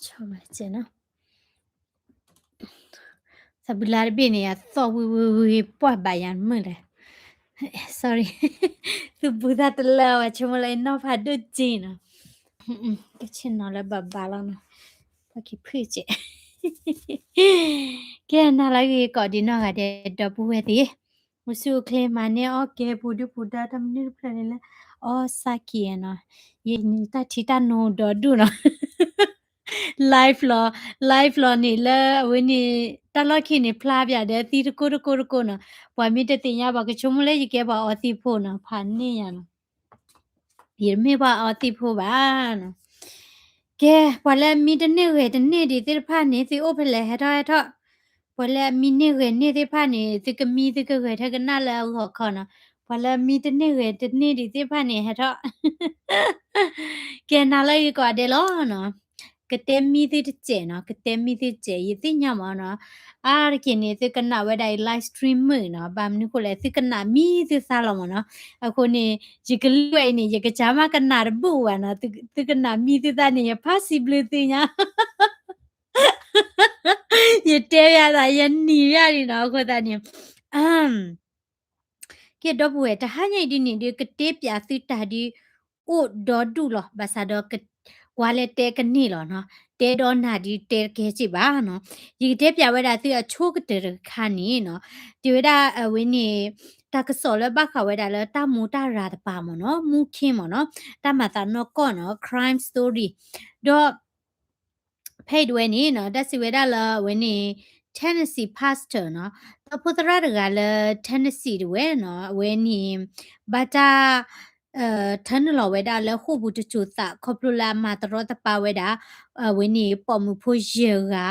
ထီၣ်ဘၣ်စဲးနီၤ. သးပူၤလါတဘ့ၣ်န့ၣ် အသီၣ်ဝံၤဝံၤဝံၤ ပှၢ်ဘၣ်ယၤမုာ်လဲၣ်. Sorry, သူၣ်ဘုသၣ်တလၢဝဲ ဆိကမိၣ်လၢအနီၢ်ဖးဒိၣ်က့နီၤ. ကဆ့ၣ်နီၤလၢဘၣ်ဘၣ်လီၤနီၤ. ပှၤက့ၤဖုၣ်စဲး. ကဲ နၤလၢဂ့ၤကိးဒံးနီၢ်ဂၤဒဲး ဒီပုၢ်ဝဲၢ်သ့ၣ်, အိၣ်ဆူၣ်အိၣ်ချ့ မၤန့ၢ်အီၣ်ကဲ ပူၤဒုၣ်ပူၤဒါ တၢ်မနုၤတဖျၢၣ်န့ၣ်လၢ အီၣ်ဆၣ်က့ၤနီၤ. ယတၢ်ထံတၢ်နိဒီဒူၣ်နီၤ. Live လီၤ, live လီၤန့ၣ်လၢအဝဲန့ၣ် တၢ်လီၢ်ခံန့ၣ် ဖျါပၠးဒီးသံတကိၢ်တကိၢ်တကိၢ်နီၤ. ပှၤမ့ၢ်တသ့ၣ်ညါဘၣ် ကဆိကမိၣ်လၢယကဲပှၤအီသံးဖိနီၤ, ဖးန့ၢ်ယၤနီၤ. ယတမ့ၢ်ပှၤအီသံးဖိဘၣ်နီၤ. ကဲ ပှၤလၢအမံတန့ၢ်ဂဲၤတန့ၢ်ဒံးသ့ၣ်တဖၣ်န့ၣ် သုအိၣ်ဖဲလဲၣ် ဟဲထီၣ်ဟဲထီၣ်. ပှၤလၢအမံန့ၢ်ဂဲၤန့ၢ်သ့ၣ်တဖၣ်န့ၣ် သုကမံသုကဂဲၤထဲကနၣ်လၢအဂီၢ်ခီနီၤ. ပှၤလၢအမံတန့ၢ်ဂဲၤတန့ၢ်ဒံးသ့ၣ်တဖၣ်န့ၣ် ဟဲထီၣ်. ကဲ နၤလၢဂ့ၤကိးဂၤဒဲးလီၤနီၤ. ကတဲမံသုတစဲးနီၤ, ကတဲမံသုတစဲး ယသ့ၣ်ညါမးနီၤ. အါတက့ၢ်န့ၣ် သုကနၣ်ဝဲဒၣ်အံၤ live stream မုာ်နီၤ, ဘၣ်မနုၤဃိလဲၣ် သုကနၣ်မံသုသးလီၤမးနီၤ. အဃိန့ၣ် ယကလုၢ်ဝဲအံၤန့ၣ် ယကစၢ်မးကနၣ်တဘူၣ်ဘၣ်နီၤ, သုကနၣ်မံသုသးန့ၣ် ယဖးစံးဘျုးသုညါ. ယတဲယၤသး ယနံၤယၤလံနီၤ, အဃိသတးန့ၣ် ကဲ ဒီပုၢ်ဝဲၢ် တဟါညါအံၤဒ်န့ၣ်ဒီး ကတဲပၠးသုတၢ်ဒ်အိၣ်ဒီဒူၣ်လီၤ. ဘၣ်ဆၣ်ဒီး ကွၢ်လၢတဲကန့ၢ်လီၤနီၤ, တဲဒီးနၤဒ်တဲတကဲစ့ၢ်ဘၣ်နီၤ. ယကတဲပၠးဝဲဒၣ်သုအဆိကတၢၢ်တခါန့ၣ်နီၤ, တဲဝဲဒၣ်အဝဲန့ၣ် တၢ်ကစီၣ်လၢဘၣ်ဃးဝဲဒၣ်လၢတၢ်မူတၢ်ရၤတပၤမးနီၤ, မူခ့မးနီၤ, တၢ်မၤသးနီၢ်ကီၢ်နီၤ, crime story. ဒီး ဖဲအံၤတဝဲန့ၣ်နီၤ, တၢ်စံးဝဲဒၣ်လၢအဝဲန့ၣ် Tennessee pastor နီၤ, ဒီးဖိသရၣ်တဂၤလၢ Tennessee တဝဲနီၤ, အဝဲန့ၣ် ဘၣ်တၢ် ထၢနုာ်လီၤဝဲဒၣ်လၢဃိာ်ပူၤတစိၤသး ခီဖျိလၢအမၤတရီတပါဝဲဒၣ် အဝဲန့ၣ် ပိာ်မုၣ်ဖိယဲၢ်ဂၤ,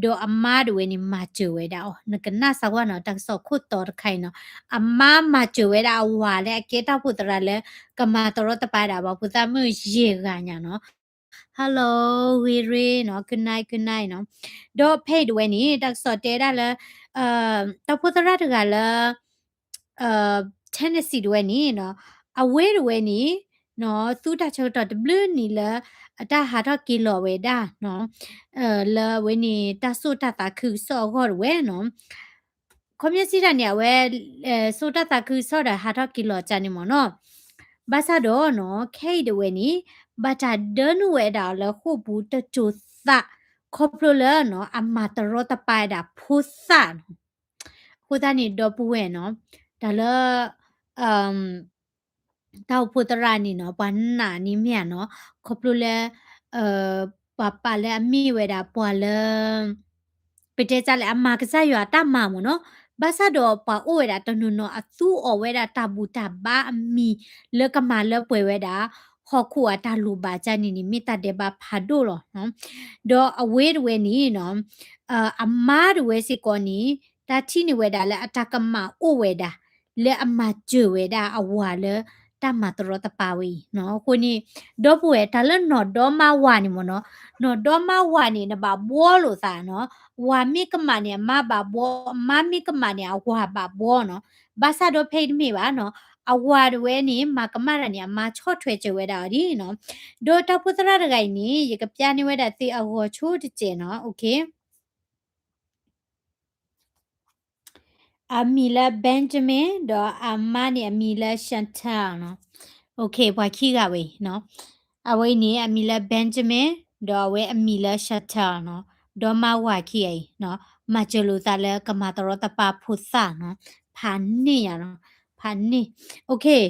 ဒီးအမါတဝဲန့ၣ် မၤစၢၤဝဲဒၣ်အီၤ, နကနၣ်စၢ်ကွၢ်နီၤ, တၢ်ကစီၣ်ခိၣ်တီတခါအံၤနီၤ, အမါမၤစၢၤဝဲဒၣ်အဝၤလၢအကဲတၢ်အိၣ်ဖှိၣ်သရၣ်လၢ ကမၤတရီတပါဒၣ်ပှၤဖိသၣ်မုၣ်ယဲၢ်ဂၤညါနီၤ. Hello, ဝ့ရ့နီၤ, good night, good night နီၤ. ဒီးဖဲအံၤတဝဲန့ၣ် တၢ်ကစီၣ်တဲဒၣ်လၢ တၢ်အိၣ်ဖှိၣ်သရၣ်တဂၤလၢ Tennessee တဝဲန့ၣ်နီၤ, အဝဲတဝဲန့ၣ်နီၤ, သူတၢ်ဆၢကတီၢ်တဘျုးနံၣ်လၢ အတၢ်ဟးထီၣ်က့ၤလီၤဝဲဒၣ်နီၤ, လၢအဝဲန့ၣ် တၢ်စိာ်တၢ်သးခုကစီၣ်အဂီၢ်တဝဲနီၤ. ခီပညီစံးတၢ်န့ၣ် အဝဲ စိာ်တၢ်သးခုကစီၣ်ဒီးဟးထီၣ်က့ၤလီၤကၢန့ၣ်မ့ၢ်နီၤ. ဘၣ်ဆၣ်ဒီးနီၤ ခဲအံၤတဝဲန့ၣ် ဘၣ်တၢ်ဒၢနုာ်ဝဲဒၣ်အီၤလၢဃိာ်ပူၤတစိၤသး ခီဖျိလၢနီၤ အမၤတရီတပါဝဲဒၣ်ဖိသၣ်နီၤ. အဃိသတးန့ၣ် ဒီပုၢ်ဝဲၢ်နီၤ တၢ်လၢ တၢ်အိၣ်ဖှိၣ်သရၣ်န့ၣ်နီၤ ပှၤနာ်န့ၣ်မ့ၢ်ဧါနီၤ, ခီဖျိလၢ ပှၤပာ်လၢအမ့ၢ်ဝဲဒၣ်ပှၤလၢ ပတဲတၢ်လၢအမၤကစၢ်ယွၤအတၢ်မၤမ့ၢ်နီၤ, ဘၣ်ဆၣ်ဒီးပှၤအိၣ်ဝဲဒၣ်တနီၤနီၤ အသူအီၤဝဲဒၣ်တၢ်ဘူၣ်တၢ်ဘါအမံၤ လၢကမၤလၢပှဲၤဝဲဒၣ် ဟီၣ်ခိၣ်အတၢ်လိၣ်ဘၣ်ကၢန့ၣ်န့ၣ် မ့ၢ်တၢ်ဒဲးဘးဖးဒိၣ်လီၤ. ဒီးအဝဲတဝဲန့ၣ်နီၤ အမါတဝဲစ့ၢ်ကီးန့ၣ် တၢ်ထံၣ်န့ၢ်ဝဲဒၣ်လၢအတၢ်ကမၣ်အိၣ်ဝဲဒၣ် လၢအမၤစၢၤဝဲဒၣ်အဝၤလၢတၢ်မၤတရီတပါဝဲအံၤနီၤ. အဃိန့ၣ် ဒီပုၢ်ဝဲၢ် တၢ်လၢနီၢ်ဒီမါဝၤန့ၣ်မ့ၢ်နီၤ, နီၢ်ဒီမါဝၤန့ၣ် နဘၣ်ဘှီလိာ်သးနီၤ, ဝၤမ့ၢ်ကမၣ်န့ၣ် အမါဘၣ်ဘှီ, အမါမ့ၢ်ကမၣ်န့ၣ် အဝၤဘၣ်ဘှီနီၤ. ဘၣ်ဆၣ်ဒီးဖဲအံၤတမ့ၢ်ဘၣ်နီၤ, အဝၤတဝဲန့ၣ် မၤကမၣ်တၢ်န့ၣ် အမါဆီၣ်ထွဲစၢၤဝဲဒၣ်အီၤဒ်နီၤ. ဒီးတၢ်အိၣ်ဖှိၣ်သရၣ်တဂၤအံၤန့ၣ် ယကပျၢ်န့ၢ်ဝဲဒၣ်သုအဂီၤဆိတစဲးနီၤ, okay. အမံၤလၢ Benjamin ဒီးအမါန့ၣ်အမံၤလၢ Chantel နီၤ. Okay, ပှၤခံဂၤဝဲအံၤနီၤ. အဝဲအံၤန့ၣ် အမံၤလၢ Benjamin ဒီးအဝဲအမံၤလၢ Chantel နီၤ. ဒီမါဝၤခံဂၤအံၤနီၤ, မၤစၢၤလိာ်သးလၢကမၤတရီတပါဖိသၣ်နီၤ. ဖးန့ၢ်ယၤနီၤ, ဖးန့ၢ်. Okay.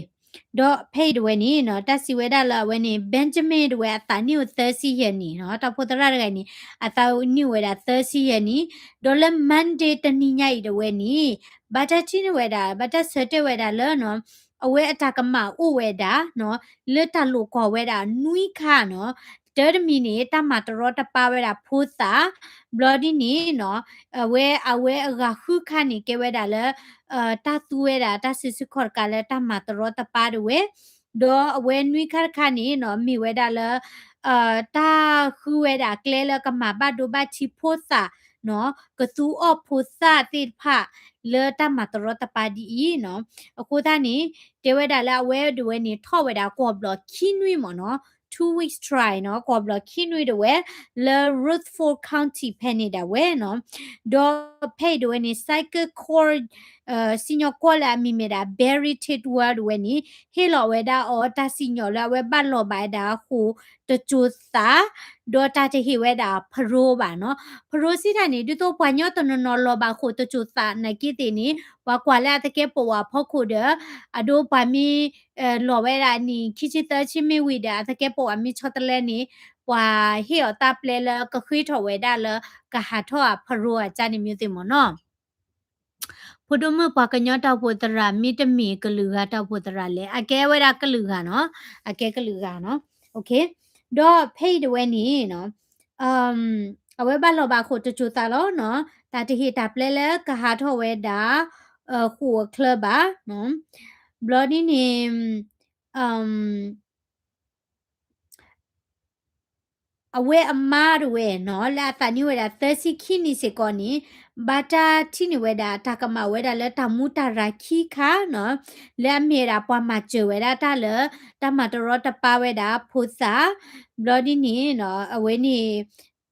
ဒီးဖဲအံၤတဝဲန့ၣ်နီၤ, တၢ်စံးဝဲဒၣ်လၢအဝဲန့ၣ် Benjamin တဝဲအသးနံၣ်အိၣ်သၢဆံယဲၢ်နံၣ်နီၤ, တၢ်အိၣ်ဖှိၣ်သရၣ်တဂၤအံၤန့ၣ် အသးနံၣ်အိၣ်ဝဲဒၣ်သၢဆံယဲၢ်နံၣ်, ဒီးလၢ Monday တနံၤညါအံၤတဝဲန့ၣ် ဘၣ်တၢ်ထံၣ်န့ၢ်ဝဲဒၣ် ဘၣ်တၢ်ဆၢတဲာ်ဝဲဒၣ်လၢနီၤ, အဝဲအတၢ်ကမၣ်အိၣ်ဝဲဒၣ်နီၤ, လၢတၢ်လိာ်ကွီၢ်ဝဲဒၣ်နွံခါနီၤ, တၢတမံၤန့ၣ် တၢ်မၤတရီတပါဝဲဒၣ်ဖိသၣ်, ဘျီဒ်န့ၣ်နီၤ, အဝဲ အဝဲအဂၤဃုခါန့ၣ် ကဲဝဲဒၣ်လၢ တၢ်သူဝဲဒၣ် တၢ်စုဆူၣ်ခီၣ်တကးလၢတၢ်မၤတရီတပါတဝဲ, ဒီးအဝဲနွံခါတခါန့ၣ်နီၤ မ့ၢ်ဝဲဒၣ်လၢ တၢ်ဃုဝဲဒၣ်ကျဲလၢကမၤဘၣ်ဒိဘၣ်ထံးဖိသၣ်နီၤ, ကသူအီၣ်ဖိသၣ်သ့ၣ်တဖၣ် လၢတၢ်မၤတရီတပါဒ်အံၤနီၤ. အဃိသတးန့ၣ် တဲဝဲဒၣ်လၢအဝဲဒၣ်ဝဲန့ၣ် ထီၣ်ဝဲဒၣ်ကွီၢ်ဘျီၣ်ခံနွံမ့ၢ်နီၤ, two two weeks trial နီၤ ကွီၢ်ဘျီၣ်ခံနွံဒၣ်ဝဲ လၢ Rutherford County ဖဲန့ၣ်ဒၣ်ဝဲနီၤ. ဒီးဖဲအံၤဒၣ်ဝဲန့ၣ် Psychic Court စံၣ်ညီၣ်ကွီၢ်လၢအမံၤမ့ၢ်ဒၣ် Barry Tidwell ဒၣ်ဝဲန့ၣ် ဟ့ၣ်လီၤဝဲဒၣ်အီၤတၢ်စံၣ်ညီၣ်လၢအဝဲဘၣ်လီၤဘၣ်ဝဲဒၣ်ဃိာ်တစိၤသး ဒီးတၢ်တဟ့ၣ်ဝဲဒၣ် parole ဘၣ်နီၤ. parole စံးတၢ်န့ၣ် ဒ်သိးပှၤကညီတနီၤနီၤလီၤဘၣ်ဃိာ်တစိၤသးနာ်က့သ့ၣ်န့ၣ် ပှၤကွၢ်လၢအသကဲးပဝးဖီခိၣ်ဒီး အဒိပှၤမ့ၢ် လီၤဝဲဒၣ်နံၣ်ခံဆံသၢဆံမ့ၢ်ဝံၤဒီး အသကဲးပဝးမ့ၢ်ဆီတလဲန့ၣ် ပှၤဟ့ၣ်အီၤတၢ်ပျဲလၢကဃ့ထီၣ်ဝဲဒၣ်လၢကဟးထီၣ်အ parole အကါန့ၣ်မ့ၢ်သ့ၣ်မ့ၢ်နီၤ. ဖိဒိၣ်မုၣ်ပှၤကညီတၢ်အိၣ်ဖှိၣ်သရၣ်မ့တမ့ၢ်ကလုာ်ဂၤတၢ်အိၣ်ဖှိၣ်သရၣ်လဲၣ်, အကဲဝဲဒၣ်ကလုာ်ဂၤနီၤ, အကဲကလုာ်ဂၤနီၤ. ဒီးဖဲအံၤဒၣ်ဝဲန့ၣ် အဝဲဘၣ်လီၤဘၣ်ဃိာ်တစိၤသးလီၤနီၤ, တၢ်တဟ့ၣ်တၢ်ပျဲလၢကဟးထီၣ်ဝဲဒၣ် ဃိာ်အချၢဘၣ်. ဘျီဒ်န့ၣ် အဝဲအမါဒၣ်ဝဲနီၤ လၢအသးနံၣ်အိၣ်ဝဲဒၣ်သၢဆံခံနံၣ်စ့ၢ်ကီးန့ၣ် ဘၣ်တၢ်ထံၣ်န့ၢ်ဝဲဒၣ်တၢ်ကမၣ်ဝဲဒၣ်လၢတၢ်မူတၢ်ရၤခံခါနီၤ, လၢအမ့ၢ်ဝဲဒၣ်ပှၤမၤစၢၤဝဲဒၣ်တၢ်လၢ တၢ်မၤတရီတပါဝဲဒၣ်ဖိသၣ်, ဘျီဒ်န့ၣ် အဝဲန့ၣ်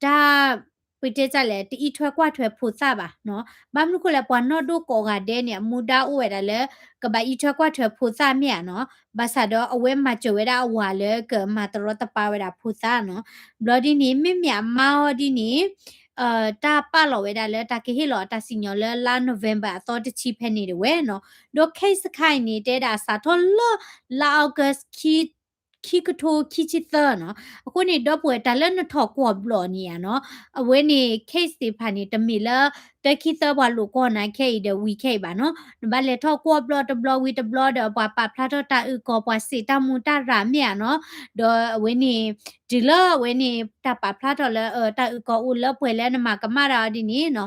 တၢ် ပတဲတၢ်လဲၣ် တအံးထွဲကွၢ်ထွဲဖိသၣ်ဘၣ်နီၤ. ဘၣ်မနုၤဃိလဲၣ် ပှၤနီၢ်ဒိၣ်ကိးဂၤဒဲးန့ၣ် အမူဒါအိၣ်ဝဲဒၣ်လၢ ကဘၣ်အံးထွဲကွၢ်ထွဲဖိသၣ်မ့ၢ်ဧါနီၤ. ဘၣ်ဆၣ်ဒီးအဝဲမၤစၢၤဝဲဒၣ်အဝၤလၢကမၤတရီတပါဝဲဒၣ်ဖိသၣ်နီၤ. ဘျီဒ်န့ၣ် မ့မ့ၢ်အမါအီၤဒ်န့ၣ် တၢ်ပာ်လီၤဝဲဒၣ်လၢတၢ်ကဟ့ၣ်လီၤအတၢ်စံၣ်ညီၣ်လၢလါ November အသီတဆံဖဲန့ၣ်ဒၣ်ဝဲနီၤ. ဒီး case တခါအံၤန့ၣ် တဲဒၣ်စးထီၣ်လၢ လါ August ခံကထိခံဆံသၢနီၤ. အဃိန့ၣ် ဒီပုၢ်ဝဲၢ်တၢ်လၢနထီၣ်ကွီၢ်ဘျီၣ်န့ၣ်ဧါနီၤ, အဝဲန့ၣ် case သ့ၣ်တဖၣ်န့ၣ် တမ့ၢ်လၢ တခံသၢပှၤလိာ်ကွီၢ်နၤခဲအံၤဒီးဝံၤခဲအံၤဘၣ်နီၤ. နဘၣ်လဲၤထီၣ်ကွီၢ်ဘျီၣ်တဘျီဝံၤတဘျီဒီး ပှၤပာ်ဖျါထီၣ်တၢ်အုၣ်ကီၤ ပှၤစံးတၢ်မူတၢ်ရၤမ့ၢ်ဧါနီၤ. ဒီးအဝဲန့ၣ် တုၤလၢအဝဲန့ၣ် တၢ်ပာ်ဖျါထီၣ်လၢ တၢ်အုၣ်ကီၤအိၣ်လၢပှဲၤလၢနမၤကမၣ်တၢ်အီၤဒ်န့ၣ်နီၤ,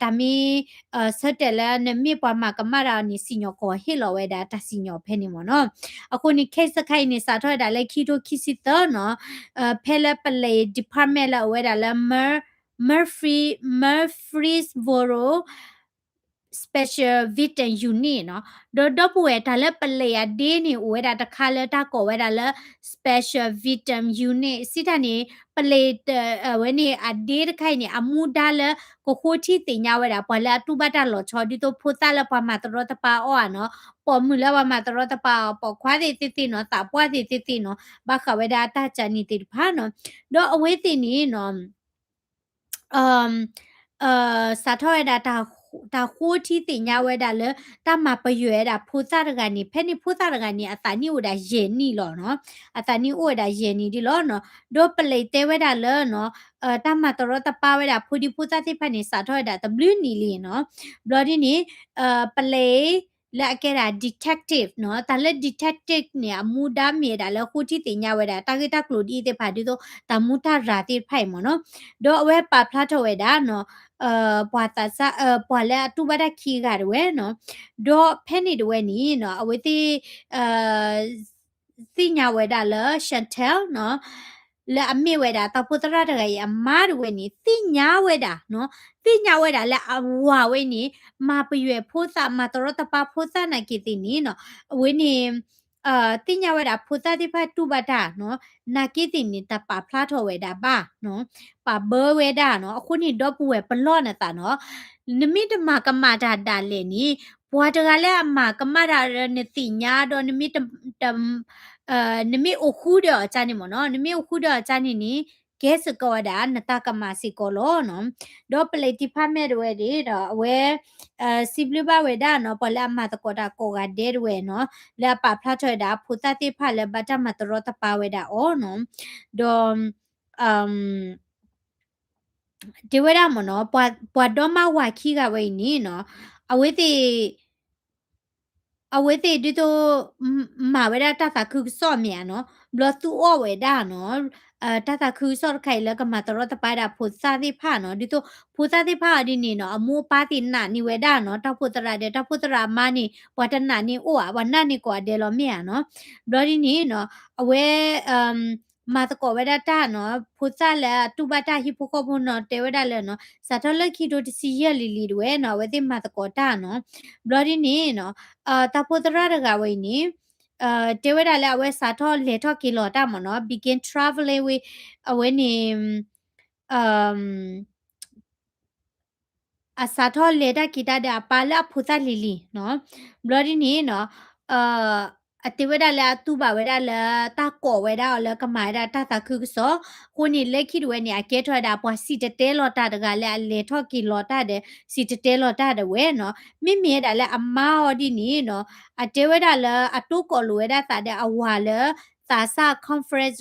တၢ်မ့ၢ် ဆၢတဲာ်လၢနမ့ၢ်ပှၤမၤကမၣ်တၢ်အီၤန့ၣ် စံၣ်ညီၣ်ကွီၢ်ဟ့ၣ်လီၤဝဲဒၣ်တၢ်စံၣ်ညီၣ်ဖဲန့ၣ်မ့ၢ်နီၤ. အဃိန့ၣ် case တခါအံၤန့ၣ် စးထီၣ်ဝဲဒၣ်လၢခံကထိခံဆံသၢနီၤ, ဖဲလၢ police department လၢအဝဲဒၣ်လၢ Murfree Murfreesboro Special Victim Unit နီၤ. ဒီးဒီပုၢ်ဝဲၢ်တၢ်လၢ police အဒ့န့ၣ် အိၣ်ဝဲဒၣ်တခါလၢတၢ်ကိးဝဲဒၣ်လၢ Special Victim Unit စံးတၢ်န့ၣ် police အဝဲန့ၣ်အဒ့တခါအံၤန့ၣ် အမူဒါလၢကဃိထံသ့ၣ်ညါဝဲဒၣ် ပှၤလၢအတူၢ်ဘၣ်တၢ်လီၤဆီ ဒ်သိးဖိသၣ်လၢပှၤမၤတရီတပါအီၤဧါနီၤ, ပိာ်မုၣ်လၢပှၤမၤတရီတပါအီၤ ပိာ်ခွါသ့ၣ်သ့ၣ်နီၤ, သးပှၢ်သ့ၣ်သ့ၣ်နီၤ, ဘၣ်ဃးဝဲဒၣ်တၢ်ကၢနံၤသ့ၣ်တဖၣ်နီၤ. ဒီးအဝဲသ့ၣ်န့ၣ်နီၤ စးထီၣ်ဝဲဒၣ် တၢ်ဃိထံသ့ၣ်ညါဝဲဒၣ်လၢ တၢ်မၤပယွဲဝဲဒၣ်ဖိသၣ်တဂၤန့ၣ် ဖဲန့ၣ်ဖိသၣ်တဂၤန့ၣ် အသးနံၣ်အိၣ်ဝဲဒၣ်ယဲၢ်နံၣ်လီၤနီၤ, အသးနံၣ်အိၣ်ဝဲဒၣ်ယဲၢ်နံၣ်ဒ်လီၤနီၤ. ဒီး police တဲဝဲဒၣ်လၢနီၤ တၢ်မၤတရီတပါဝဲဒၣ်ဖိဒံဖိသၣ်သ့ၣ်တဖၣ်န့ၣ် စးထီၣ်ဝဲဒၣ်တဘျုးနံၣ်လံနီၤ. ဘျီဒ်န့ၣ် police လၢအကဲဒၣ် detective နီၤ, တၢ်လၢ detective န့ၣ် အမူဒါမ့ၢ်ဝဲဒၣ်လၢဃိထံသ့ၣ်ညါဝဲဒၣ် တၢ်ဂ့ၢ်တၢ်ကျိၤဒ်အံၤသ့ၣ်တဖၣ် ဒ်သိးတၢ်မူတၢ်ရၤသ့ၣ်တဖၣ်အံၤမ့ၢ်နီၤ. ဒီးအဝဲပာ်ဖျါထီၣ်ဝဲဒၣ်နီၤ ပှၤသးစၢ် ပှၤလၢအတူၢ်ဘၣ်တၢ်ခံဂၤဒၣ်ဝဲနီၤ. ဒီးဖဲန့ၣ်ဒၣ်ဝဲန့ၣ်နီၤ အဝဲသ့ၣ် သ့ၣ်ညါဝဲဒၣ်လၢ Chantal နီၤ, လၢအမ့ၢ်ဝဲဒၣ်တၢ်အိၣ်ဖှိၣ်သရၣ်တဂၤအံၤအမါဒၣ်ဝဲန့ၣ် သ့ၣ်ညါဝဲဒၣ်နီၤ, သ့ၣ်ညါဝဲဒၣ်လၢအဝၤဝဲန့ၣ် မၤပယွဲဖိသၣ် မၤတရီတပါဖိသၣ်နာ်က့သ့ၣ်န့ၣ်နီၤ, အဝဲန့ၣ် သ့ၣ်ညါဝဲဒၣ်ဖိသၣ်သ့ၣ်တဖၣ်တူၢ်ဘၣ်တၢ်နီၤ, နာ်က့သ့ၣ်န့ၣ် တပာ်ဖျါထီၣ်ဝဲဒၣ်ဘၣ်နီၤ, ပာ်ဘၢဝဲဒၣ်နီၤ. အဃိန့ၣ် ဒီပုၢ်ဝဲၢ်ပလီၢ်နသးနီၤ, နမ့ၢ်တမၤကမၣ်တၢ်ဒၣ်လဲာ်န့ၣ် ပှၤတဂၤလၢအမၤကမၣ်တၢ်ဒီးနသ့ၣ်ညါဒီးနမ့ၢ် နမ့ၢ်အိၣ်ဃူဒီးအီၤကန့ၣ်မ့ၢ်နီၤ, နမ့ၢ်အိၣ်ဃူဒီးအီၤကန့ၣ်န့ၣ် ကဲစ့ၢ်ကီးဝဲဒၣ် နတၢ်ကမၣ်စ့ၢ်ကီးလီၤနီၤ. ဒီး police department ဒၣ်ဝဲဒီး အဝဲ စံးဘျုးဘၣ်ဝဲဒၣ်နီၤ, ပှၤလၢအမၤသကိးတၢ်ကိးဂၤဒဲးဒၣ်ဝဲနီၤ, လၢအပာ်ဖျါထီၣ်ဝဲဒၣ် ဖိသၣ်သ့ၣ်တဖၣ်လၢဘၣ်တၢ်မၤတရီတပါဝဲဒၣ်အီၤနီၤ. ဒီး တဲဝဲဒၣ်မ့ၢ်နီၤ, ပှၤဒီမါဝၤခံဂၤဝဲအံၤန့ၣ်နီၤ, အဝဲသ့ၣ် အဝဲသ့ၣ်ဒ်သိး မၤဝဲဒၣ်တၢ်သးခုကစီၣ်မ့ၢ်ဧါနီၤ, ဘျီသူအီၣ်ဝဲဒၣ်နီၤ, တၢ်သးခုကစီၣ်တခါအံၤလၢကမၤတရီတပါဒၣ်ဖိသၣ်သ့ၣ်တဖၣ်နီၤ, ဒ်သိးဖိသၣ်သ့ၣ်တဖၣ်အီၤဒ်န့ၣ်နီၤ, အမိၢ်အပၢ်သ့ၣ်နာ်န့ၢ်ဝဲဒၣ်နီၤ, တၢ်အိၣ်ဖှိၣ်သရၣ်ဒီးတၢ်အိၣ်ဖှိၣ်သရၣ်အမါန့ၣ် ပှၤတနာ်န့ၢ်အိၣ်ဧါ, ပှၤနာ်န့ၢ်ကိးဂၤဒဲးလီၤမ့ၢ်ဧါနီၤ. ဘျီဒ်န့ၣ်နီၤ, အဝဲ မၤသကိးဝဲဒၣ်တၢ်နီၤ, ဖိသၣ်လၢအတူၢ်ဘၣ်တၢ်ဟံၣ်ဖိဃီဖိနီၤ တဲဝဲဒၣ်လၢနီၤ, စးထီၣ်လၢခံကထိတဆံယဲၢ်လံၤလံၤဒၣ်ဝဲနီၤ, အဝဲသ့ၣ်မၤသကိးတၢ်နီၤ. ဘျီဒ်န့ၣ်နီၤ, တၢ်အိၣ်ဖှိၣ်သရၣ်တဂၤဝဲအံၤန့ၣ် တဲဝဲဒၣ်လၢအဝဲစးထီၣ်လဲၤထီၣ်က့ၤလီၤတၢ်မ့ၢ်နီၤ begin traveling with အဝဲန့ၣ် အစးထီၣ်လဲၤတၢ်က့ၤတၢ်ဒီးအပၢ်လၢအဖိသၣ်လံၤလံၤနီၤ. ဘျီဒ်န့ၣ်နီၤ အတဲဝဲဒၣ်လၢအတူၢ်ဘၣ်ဝဲဒၣ်လၢတၢ်ကိးဝဲဒၣ်အီၤလၢကမၤဝဲဒၣ်တၢ်သးခုကစီၣ်, အဃိန့ၣ်လၢခံတဝဲန့ၣ် အကဲထီၣ်ဝဲဒၣ်ပှၤစံၣ်တဲၤတဲလီၤတၢ်တဂၤလၢအလဲၤထီၣ်က့ၤလီၤတၢ်ဒီး စံၣ်တဲၤတဲလီၤတၢ်ဒၣ်ဝဲနီၤ. မ့မ့ၢ်ဝဲဒၣ်လၢအမါအီၤဒ်န့ၣ်နီၤ အတဲဝဲဒၣ်လၢအတိၢ်ကိးလိာ်ဝဲဒၣ်သးဒီးအဝၤလၢ သးစၢ် conference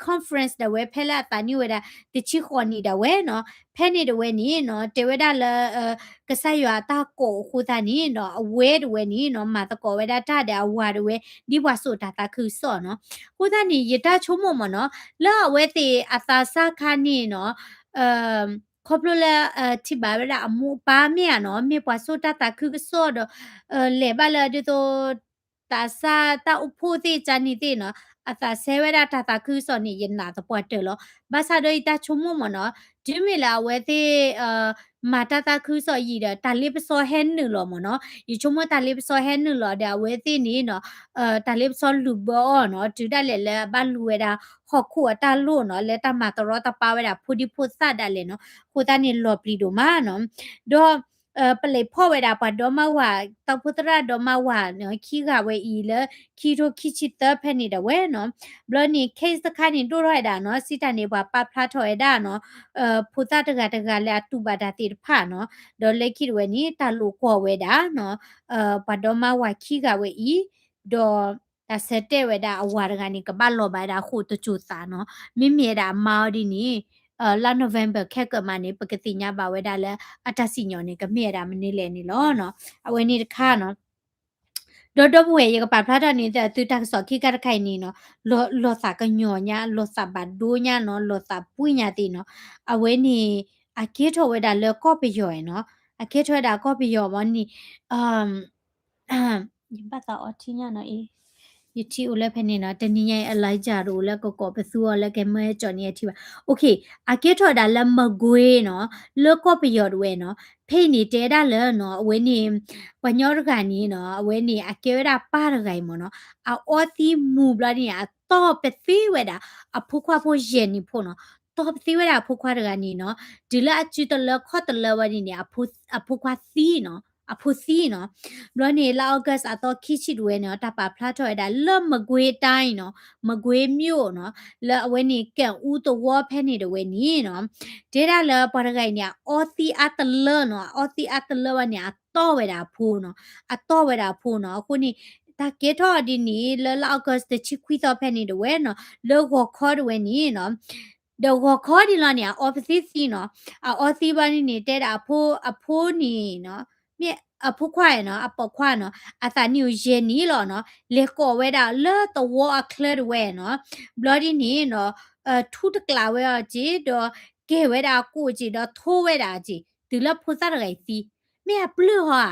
conference ဒၣ်ဝဲ ဖဲလၢအသးနံၣ်ဝဲဒၣ် တဆံဃိးနံၣ်ဒၣ်ဝဲနီၤ. ဖဲန့ၣ်တဝဲန့ၣ်နီၤ တဲဝဲဒၣ်လၢ ကစၢ်ယွၤအတၢ်ကိးအဃိသတးန့ၣ်နီၤ အဝဲတဝဲန့ၣ်နီၤ မၤသကိးဝဲဒၣ်တၢ်ဒီးအဝၤတဝဲ ဒ်ပှၤစိာ်တၢ်သးခုကစီၣ်နီၤ. အဃိသတးန့ၣ် ယတၢ်ဆိကမိၣ်မ့ၢ်နီၤ လၢအဝဲသ့ၣ်အသးစၢ်ခါန့ၣ်နီၤ ခီဖျိလၢ ထံၣ်ဘၣ်ဝဲဒၣ်အမိၢ်အပၢ်မ့ၢ်ဧါနီၤ မ့ၢ်ပှၤစိာ်တၢ်သးခုကစီၣ်ဒီး လဲၤဘၣ်လၢဒ်သိး သးစၢ်တၢ်အိၣ်ဖှိၣ်သ့ၣ်ကန့ၣ်သ့ၣ်နီၤ အသးဆဲဝဲဒၣ်တၢ်သးခုကစီၣ်န့ၣ် ယနာ်သပှၢ်တၢၢ်လီၤ. ဘၣ်ဆၣ်ဒီးယတၢ်ဆိကမိၣ်မ့ၢ်နီၤ တုၤမ့ၢ်လၢအဝဲသ့ၣ် မၤတၢ်သးခုကစီၣ်ယံာ်ဒီး တၢ်လ့ပစီဟဲနုာ်လီၤမ့ၢ်နီၤ ယဆိကမိၣ်တၢ်လ့ပစီဟဲနုာ်လီၤဒီး အဝဲသ့ၣ်န့ၣ်နီၤ တၢ်လ့ပစီလူၤဘၢအီၤနီၤ တုၤဒၣ်လဲာ်လၢအဘၣ်လူၤဝဲဒၣ်ဟီၣ်ခိၣ်အတၢ်လိၣ်နီၤ လၢတၢ်မၤတရီတပါဝဲဒၣ်ဖိဒံဖိသၣ်ဒၣ်လဲာ်နီၤ အဃိသတးန့ၣ်လီၤပျံၤဒိၣ်မးနီၤ ဒီး ပလဲၤဖီၣ်ဝဲဒၣ်ပှၤဒီမါဝၤ တၢ်အိၣ်ဖှိၣ်သရၣ်ဒီမါဝၤ ခံဂၤဝဲအံၤလၢ ခံထိခံဆံသၢဖဲန့ၣ်ဒၣ်ဝဲနီၤ ဘျီန့ၣ် case တခါန့ၣ်ဒိၣ်ထီၣ်ဝဲဒၣ်နီၤ စံးတၢ်န့ၣ် ပှၤပာ်ဖျါထီၣ်ဝဲဒၣ်နီၤ ဖိသၣ်တဂၤတဂၤလၢအတူၢ်ဘၣ်တၢ်သ့ၣ်တဖၣ်နီၤ ဒီးလၢခံတဝဲန့ၣ် တၢ်လိာ်ကွီၢ်ဝဲဒၣ်နီၤ ပှၤဒီမါဝၤခံဂၤဝဲအံၤ ဒီး တၢ်ဆၢတဲာ်ဝဲဒၣ်အဝၤတဂၤန့ၣ် ကဘၣ်လီၤဘၣ်ဝဲဒၣ်ဃိာ်တစိၤသးနီၤ မ့မ့ၢ်ဝဲဒၣ်အမါအီၤဒ်န့ၣ် လါ November ခဲကၢးမးန့ၣ် ပကသ့ၣ်ညါဘၣ်ဝဲဒၣ်လၢအတၢ်စံၣ်ညီၣ်န့ၣ် ကမ့ၢ်ဝဲဒၣ်မနုၤလဲၣ်န့ၣ်လီၤနီၤ အဝဲန့ၣ်တခါနီၤ ဒီဒီပုၢ်ဝဲၢ် ယကပာ်ဖျါထီၣ်န့ၣ် သုတၢ်ကစီၣ်ခံခါတခါအံၤန့ၣ်နီၤ လီၤသးကညီၤညါ လီၤသးဘၣ်ဒိညါနီၤ လီၤသးပှံၢ်ညါသ့ၣ်နီၤ အဝဲန့ၣ် အကဲထီၣ်ဝဲဒၣ်လၢကီၢ်ပယီၤနီၤ အကဲထီၣ်ဝဲဒၣ်ကီၢ်ပယီၤမ့ၢ်န့ၣ် ယဘၣ်သးအီထံညါနီၤအံၤ ယထံၣ်အိၣ်လၢဖဲန့ၣ်နီၤ တနံၤညါအံၤ Elijah တအိၣ်လၢကကိးပသူအီၤလၢကမၢကၠီၣ်န့ၣ်အထံဘၣ် OK အကဲထီၣ်ဝဲဒၣ်လၢမကွ့ၤနီၤ လၢကီၢ်ပယီၤတဝဲနီၤ ဖဲအံၤန့ၣ်တဲဒၣ်လၢနီၤ အဝဲန့ၣ် ပှၤညီတဂၤန့ၣ်နီၤ အဝဲန့ၣ် အကဲဝဲဒၣ်ပၢ်တဂၤအံၤမ့ၢ်နီၤ အအီသံးမူၤဘျီန့ၣ် အတီၢ်ပသ့ဝဲဒၣ် အဖိခွါဖိယဲၢ်နံၣ်ဖိနီၤ တီၢ်ပသ့ဝဲဒၣ်အဖိခွါတဂၤန့ၣ်နီၤ တုၤလၢအစုတလၢခီၣ်တလၢဝဲန့ၣ်န့ၣ် အဖိခွါသံနီၤ အဖိသံနီၤ ဘျီန့ၣ် လါ August အသီခံဆံတဝဲန့ၣ် တၢ်ပာ်ဖျါထီၣ်ဝဲဒၣ်လၢမကွ့ၤတၢ်နီၤ မကွ့ၤမ့ၢ်အိၣ်နီၤ လၢအဝဲန့ၣ် ကဲအူသဝီဖဲန့ၣ်တဝဲန့ၣ်နီၤ တဲဒၣ်လၢပှၤတဂၤအံၤန့ၣ် အအီသံးအါတလၢနီၤ အအီသံးအါတလၢဝဲန့ၣ် အတီၢ်ဝဲဒၣ်အဖိနီၤ အတီၢ်ဝဲဒၣ်အဖိနီၤ အဃိန့ၣ် တၢ်ကဲထီၣ်ဒ်န့ၣ် လၢလါ August တဆံခွံသီဖဲန့ၣ်တဝဲနီၤ လၢဂီၤခီတဝဲန့ၣ်နီၤ ဒီးဂီၤခီဒ်လီၤန့ၣ် အအီပသ့သံနီၤ အအီသံးဘၣ်န့ၣ်န့ၣ် တဲဒၣ်အဖိအဖိန့ၣ်နီၤ မ့ၢ်အဖိခွါနီၤ အပိာ်ခွါနီၤ အသးနံၣ်အိၣ်ယဲၢ်နံၣ်လီၤနီၤ လဲၤကိးဝဲဒၣ်လၢသဝီအချၢတဝဲနီၤ ဘျီဒ်န့ၣ်နီၤ ထူတကျးဝဲအီၤက့ၤ ဒီးကဲဝဲဒၣ်အကိၣ်က့ၤ ဒီးထိဝဲဒၣ်က့ၤ တုၤလၢဖိသၣ်တဂၤအံၤသံ မ့ၢ်အပျုၢ်ဟီဧါ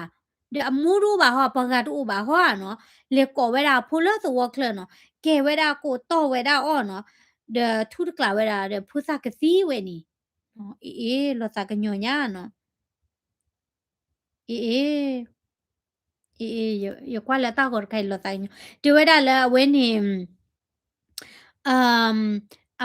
ဒီးအမိၢ်တအိၣ်ဘၣ်ဟီ ပှၤဂၤတအိၣ်ဘၣ်ဟီနီၤ လဲၤကိးဝဲဒၣ်အဖိလၢသဝီချၢနီၤ ကဲဝဲဒၣ်အကိၣ်တီၢ်ဝဲဒၣ်အီၤနီၤ ဒီးထူတကျးဝဲဒၣ်ဒီးဖိသၣ်ကသံဝဲန့ၣ် အ့ၣ် လီၤသးကညီၤညါနီၤ အ့ၣ် အ့ၣ် အ့ၣ် ယကွၢ်လၢတၢ်ဂီၤတခါအံၤလီၤသးကညီၤ တဲဝဲဒၣ်လၢအဝဲန့ၣ်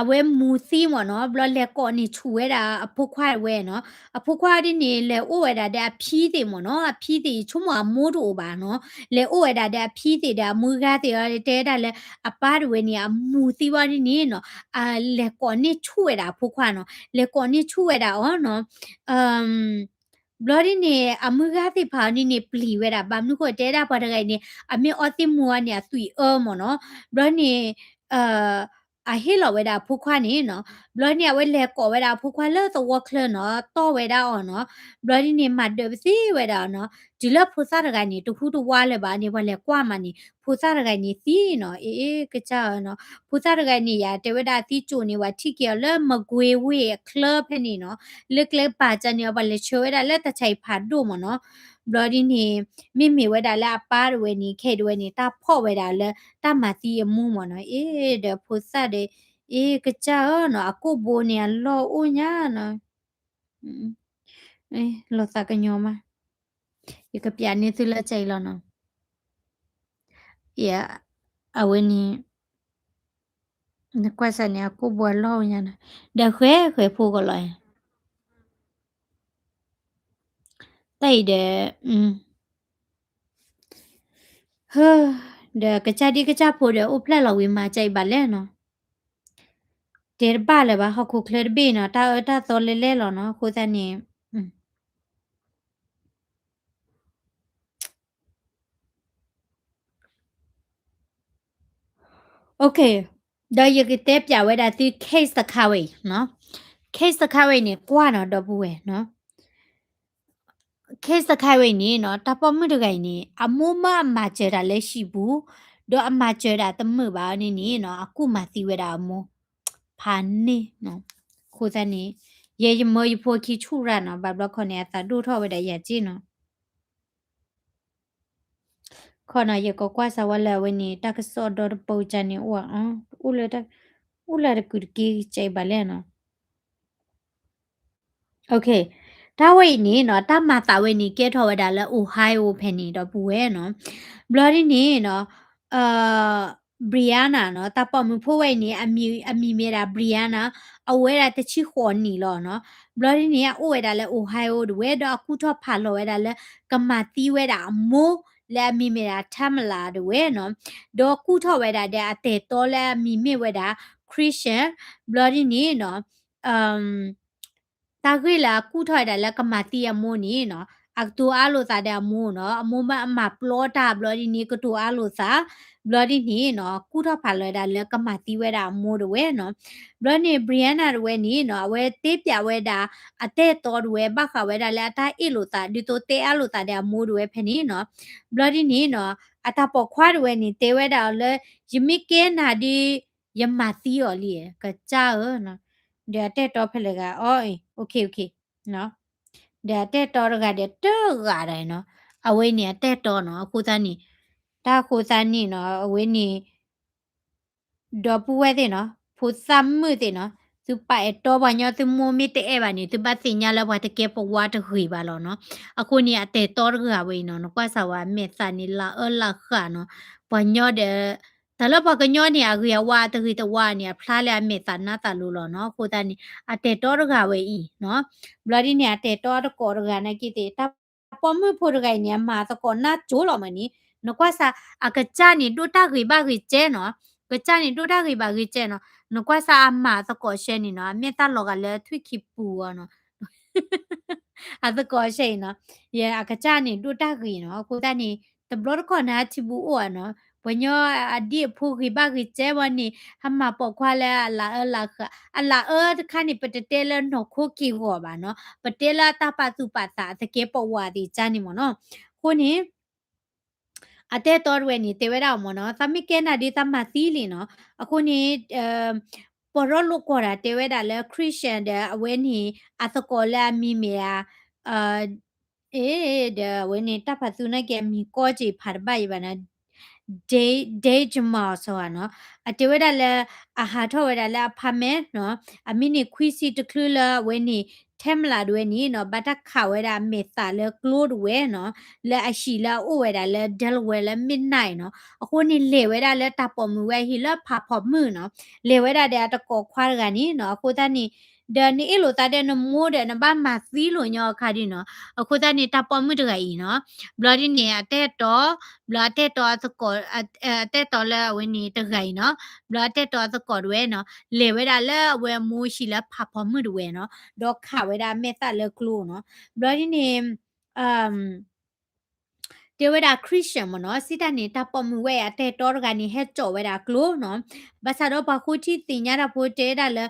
အဝဲမူၤသံမ့ၢ်နီၤ ဘျီလဲၤကိးန့ၢ်ဆူၣ်ဝဲဒၣ်အဖိခွါဝဲနီၤ အဖိခွါဒ်န့ၣ် လဲၤအိၣ်ဝဲဒၣ်ဒီးအဖံသ့ၣ်မ့ၢ်နီၤ အဖံသ့ၣ်အံၤဆိကမိၣ်အမိၢ်တအိၣ်ဘၣ်နီၤ လဲၤအိၣ်ဝဲဒၣ်ဒီးအဖံသ့ၣ်ဒီးအမုၢ်ဂၤသ့ၣ်အီၤ တဲဝဲဒၣ်လၢ အပၢ်တဝဲန့ၣ် အမူၤသံဝဲဒ်န့ၣ်နီၤ လဲၤကိးန့ၢ်ဆူၣ်ဝဲဒၣ်အဖိခွါနီၤ လဲၤကိးန့ၢ်ဆူၣ်ဝဲဒၣ်အီၤနီၤ ဘျီဒ်န့ၣ် အမုၢ်ဂၤသ့ၣ်တဖၣ်အီၤဒ်န့ၣ် ပျံၤဝဲဒၣ် ဘၣ်မနုၤဃိတဲဒၣ်ပှၤတဂၤအံၤန့ၣ် အမ့ၢ်အီသံးမူၤအီၤန့ၣ် အသွံၣ်အၢမ့ၢ်နီၤ ဘျီန့ၣ် အဟ့ၣ်လီၤဝဲဒၣ်အဖိခွါန့ၣ်နီၤ ဘျီန့ၣ် အဝဲလဲၤကိးဝဲဒၣ်အဖိခွါလၢသဝီချၢနီၤ တီၢ်ဝဲဒၣ်အီၤနီၤ ဘျီဒ်န့ၣ် မၤဒၢးပသ့ဝဲဒၣ်နီၤ တုၤလၢဖိသၣ်တဂၤန့ၣ် တဟူးတဝါလၢၤဘၣ်န့ၣ် ပှၤလဲၤကွၢ်မးန့ၣ် ဖိသၣ်တဂၤန့ၣ်သံနီၤ အ့ၣ် ကစၢ်ဧၢနီၤ ဖိသၣ်တဂၤန့ၣ် ယတဲဝဲဒၣ်သံကၠိန့ၣ် ပှၤထံၣ်က့ၤအီၤလၢမကွ့ၤဝ့ၢ်အချၢဖဲန့ၣ်နီၤ လၢကျဲကပၤကၢန့ၣ် ပှၤလဲၤဆှၢဝဲဒၣ်လၢတၢ်ဆါအံၤဖးဒိၣ်မ့ၢ်နီၤ ဘျီဒ်န့ၣ် မ့မ့ၢ်ဝဲဒၣ်လၢအပၢ်တဝဲန့ၣ် ခဲအံၤတဝဲန့ၣ် တၢ်ဖီၣ်ဝဲဒၣ်လၢတၢ်မၤသံအမူမ့ၢ်နီၤ အ့ၣ် ဒီးဖိသၣ်ဒီး အ့ၣ် ကစၢ်ဧၢနီၤ အကိၣ်ဘိန့ၣ် အလီၢ်အိၣ်ညါနီၤ လီၤသးကညီၤမး ယကပျးန့ၢ်သုလၢကၠဲအံၤလီၤနီၤ ယ အဝဲန့ၣ် နကွၢ်စၢ်န့ၣ် အကိၣ်ဘှါလီၢ်ညါန့ၣ် ဒီးဃဲဃဲဖိကီးလီၤ. တၢ်အံၤဒီး ဒီးကစၢ်ဒ်ကစၢ်ဖိဒီး အိၣ်ဖျဲၣ်လီၤဝံၤမၤကၢ်အံၤဘၣ်လဲၣ်နီၤ. တဲတဘၣ်လၢၤဘၣ် ဟီၣ်ခိၣ်ချၢတဘ့ၣ်နီၤ တၢ်အၢတၢ်သီလဲၣ်လဲၣ်လီၤနီၤ အဃိသတးန့ၣ် OK, ဒီးယကတဲပၠးဝဲဒၣ်သု case တခါဝဲအံၤနီၤ. case တခါဝဲအံၤန့ၣ် ကွၢ်နီၤ ဒီပုၢ်ဝဲၢ်နီၤ. case တခါဝဲအံၤန့ၣ်နီၤ တၢ်ပိာ်မုၣ်တဂၤအံၤန့ၣ် အမိၢ်မ့ၢ်အမၤစၢၤတၢ်လၢဟံၣ်ပူၤ, ဒီးအမၤစၢၤတၢ်တမုာ်ဘၣ်န့ၣ်န့ၣ်နီၤ အကူၣ်မၤသံဝဲဒၣ်အမိၢ် ဖးန့ၢ်နီၤ. အဃိသတးန့ၣ် ယဲယမၢယဖိခံဆူၣ်ရၣ်နီၤ ဘၣ်ဘျီခီန့ၣ် အသးဒိၣ်ထီၣ်ဝဲဒၣ်ယၤက့နီၤ. ခီနီၤ ယကကွၢ်စၢ်ဝဲလၢအဝဲန့ၣ် တၢ်ကစီၣ်ဒီတပိၤကန့ၣ် အိၣ်လၢတကုာ်တက့ၢ်ကဘၣ်လဲၣ်နီၤ. OK, တၢ်ဝဲအံၤန့ၣ်နီၤ တၢ်မၤသးဝဲန့ၣ် ကဲထီၣ်ဝဲဒၣ်လၢ Ohio ဖဲန့ၣ် ဒီပုၢ်ဝဲၢ်နီၤ. ဘျီဒ်န့ၣ်နီၤ Brianna နီၤ တၢ်ပိာ်မုၣ်ဖိဝဲအံၤန့ၣ် အမံၤမ့ၢ်ဒၣ် Brianna, အဝဲဒၣ်တဆံဃိးနံၣ်လီၤနီၤ. ဘျီဒ်န့ၣ် အအိၣ်ဝဲဒၣ်လၢ Ohio ဒၣ်ဝဲ ဒီးအကူၣ်ထီၣ်ဖးလီၤဝဲဒၣ်လၢ ကမၤသံဝဲဒၣ်အမိၢ် လၢအမံၤမ့ၢ်ဒၣ် Tamala ဒၣ်ဝဲနီၤ. ဒီးကူၣ်ထီၣ်ဝဲဒၣ်ဒီးအတၢ်အဲၣ်တီလၢအမံၤမ့ၢ်ဝဲဒၣ် Christian, ဘျီဒ်န့ၣ်နီၤ တၢ်ဂ့ၢ်လၢအကူၣ်ထီၣ်ဝဲဒၣ်လၢကမၤသံအမိၢ်န့ၣ်နီၤ အကတိၤအါလိာ်သးဒီးအမိၢ်နီၤ, အမိၢ်မ့ၢ်အမၤပျီတၢ်ဘျီဒ်န့ၣ် ကတိၤအါလိာ်သး, ဘျီဒ်န့ၣ်နီၤ ကူၣ်ထီၣ်ဖးလီၤဝဲဒၣ်လၢကမၤသံဝဲဒၣ်အမိၢ်ဒၣ်ဝဲနီၤ. ဘျီန့ၣ် Brianna ဒၣ်ဝဲန့ၣ်နီၤ အဝဲတဲပၠးဝဲဒၣ် အတၢ်အဲၣ်တီဒၣ်ဝဲ ဘၣ်ဃးဝဲဒၣ်လၢအတၢ်အ့ၣ်လိာ်သး ဒ်သိးတဲအါလိာ်သးဒီးအမိၢ်ဒၣ်ဝဲဖဲန့ၣ်နီၤ. ဘျီဒ်န့ၣ်နီၤ အတၢ်ပိာ်ခွါဒၣ်ဝဲန့ၣ် တဲဝဲဒၣ်အီၤလၢ ယမ့ၢ်ကဲနၤဒီး ယမၤသံအီၤလံ ကစၢ်ဧၢ, ဒီးအတၢ်အဲၣ်တီဖဲလဲၣ်ဂၤအီၤအံၤ OK, ဒီးအတၢ်အဲၣ်တီတဂၤဒီးတဂၤဒၣ်နီၤ, အဝဲန့ၣ်အတၢ်အဲၣ်တီနီၤ, အဃိသတးန့ၣ် တၢ်အဃိသတးန့ၣ်နီၤ အဝဲန့ၣ် ဒီပုၢ်ဝဲၢ်သ့ၣ်နီၤ ဖိသၣ်မုၣ်သ့ၣ်နီၤ သုပာ်အဲၣ်တီပှၤညီ သုမိၢ်မ့ၢ်တအဲၣ်ဘၣ်န့ၣ် သုဘၣ်သ့ၣ်ညါလၢပှၤတကဲပဝါတဂ့ၤဘၣ်လီၤနီၤ. အဃိန့ၣ် အတၢ်အဲၣ်တီတဂၤဝဲအံၤနီၤ နကွၢ်စၢ်ဝဲအမဲာ်သၣ်န့ၣ် လၢအၢလၢဃၣ်နီၤ, ပှၤညီဒီး တၢ်လၢပှၤကညီန့ၣ် အဂ့ၤအဝါတဂ့ၤတဝါန့ၣ် အဖျါလၢအမဲာ်သၣ်နါသၣ်လိၤလီၤနီၤ. အဃိသတးန့ၣ် အတၢ်အဲၣ်တီတဂၤဝဲအံၤနီၤ, ဘျီဒ်န့ၣ် အတၢ်အဲၣ်တီတကိးတဂၤနာ်က့သ့ၣ် တၢ်ပိာ်မုၣ်ဖိတဂၤအံၤန့ၣ် အမၤသကိးနါစိၤလီၤမးန့ၣ်, နကွၢ်စၢ် အကစၢ်န့ၣ်ဒိၣ်တၢ်ဂ့ၤဘၣ်ဂ့ၤကဲနီၤ, ကစၢ်န့ၣ်ဒိၣ်တၢ်ဂ့ၤဘၣ်ဂ့ၤကဲနီၤ, နကွၢ်စၢ်အမၤသကိးရှဲန့ၣ်နီၤ အမဲာ်သၣ်လီၤဂာ်လၢထွံၣ်ခံပူၤအီၤနီၤ အသကိးရှဲအံၤနီၤ, ယဲအကစၢ်န့ၣ်ဒိၣ်တၢ်ဂ့ၤနီၤ, အဃိသတးန့ၣ် တဘျီတခီၣ်န့ၣ် ထံဘူအိၣ်ဧါနီၤ, ပှၤညီအဒ့အဖိဂ့ၤဘၣ်ဂ့ၤကဲဝဲန့ၣ် ဟဲမၤပိာ်ခွါလၢအလၢအၢလၢဃၣ်, အလၢအၢတခါန့ၣ် ပတတဲလၢနီၢ်ခိက့ၢ်ဂီၤဘၣ်နီၤ, ပတဲလၢတၢ်ပာ်သူၣ်ပာ်သးသကဲးပဝးသ့ၣ်ကါန့ၣ်မ့ၢ်နီၤ, အဃိန့ၣ် အတၢ်အဲၣ်တီတဝဲန့ၣ် တဲဝဲဒၣ်အီၤမ့ၢ်နီၤ, သးမ့ၢ်ကဲနၤဒီးသးမၤသံလံနီၤ, အဃိန့ၣ် ပှၤရီလိာ်ကွီၢ်တၢ်တဲဝဲဒၣ်လၢ Christian ဒီးအဝဲန့ၣ် အသကိးလၢအမံၤမ့ၢ်ဧါ, အ့ ဒီးအဝဲန့ၣ် တၢ်ဖးသူနာ်က့အမံၤကီက့ၤဖးတဘၣ်ယံၤဘၣ်နီၤ, Day, Day Jamal စီၤဧါနီၤ, အတဲဝဲဒၣ်လၢ အဟးထီၣ်ဝဲဒၣ်လၢအ apartment နီၤ, အမံးနံးခွံဆံတချုးလၢအဝဲန့ၣ် Tamala ဒၣ်ဝဲန့ၣ်နီၤ ဘၣ်တၢ်ခးဝဲဒၣ်အမဲာ်သၣ်လၢကျိဒၣ်ဝဲနီၤ, လၢအဟံၣ်လၢအအိၣ်ဝဲဒၣ်လၢ Delaware လၢ Midnight နီၤ, အဃိန့ၣ်လဲၤဝဲဒၣ်လၢတၢ်ပိာ်မုၣ်ဝဲအဟံၣ်လၢဖးဖီးမုၢ်နီၤ, လဲၤဝဲဒၣ်ဒီးအတကိးခွါတဂၤန့ၣ်နီၤ, အဃိသတးန့ၣ် ဒီးနအ့ၣ်လိာ်သးဒီးနမိၢ်ဒီးနဘၣ်မၤသံလိာ်ညီအခါဒ်နီၤ, အဃိသတးန့ၣ် တၢ်ပိာ်မုၣ်တဂၤအံၤနီၤ, ဘျီဒ်န့ၣ် အတၢ်အဲၣ်တီ, ဘျီအတၢ်အဲၣ်တီအသကိး, အတၢ်အဲၣ်တီလၢအဝဲန့ၣ်တဂၤအံၤနီၤ, ဘျီအတၢ်အဲၣ်တီအသကိးတဝဲနီၤ, လဲၤဝဲဒၣ်လၢအဝဲအမိၢ်ဟံၣ်လၢဖးဖီးမုၢ်တဝဲနီၤ, ဒီးခးဝဲဒၣ်အမဲာ်သၣ်လၢကျိနီၤ, ဘျီဒ်န့ၣ် တဲဝဲဒၣ် Christian မ့ၢ်နီၤ, စံးတၢ်န့ၣ် တၢ်ပိာ်မုၣ်ဝဲအတၢ်အဲၣ်တီတဂၤန့ၣ် ဟဲစိာ်ဝဲဒၣ်ကျိနီၤ, ဘၣ်ဆၣ်ဒီးပှၤဃိထံသ့ၣ်ညါတၢ်ဖိတဲဝဲဒၣ်လၢ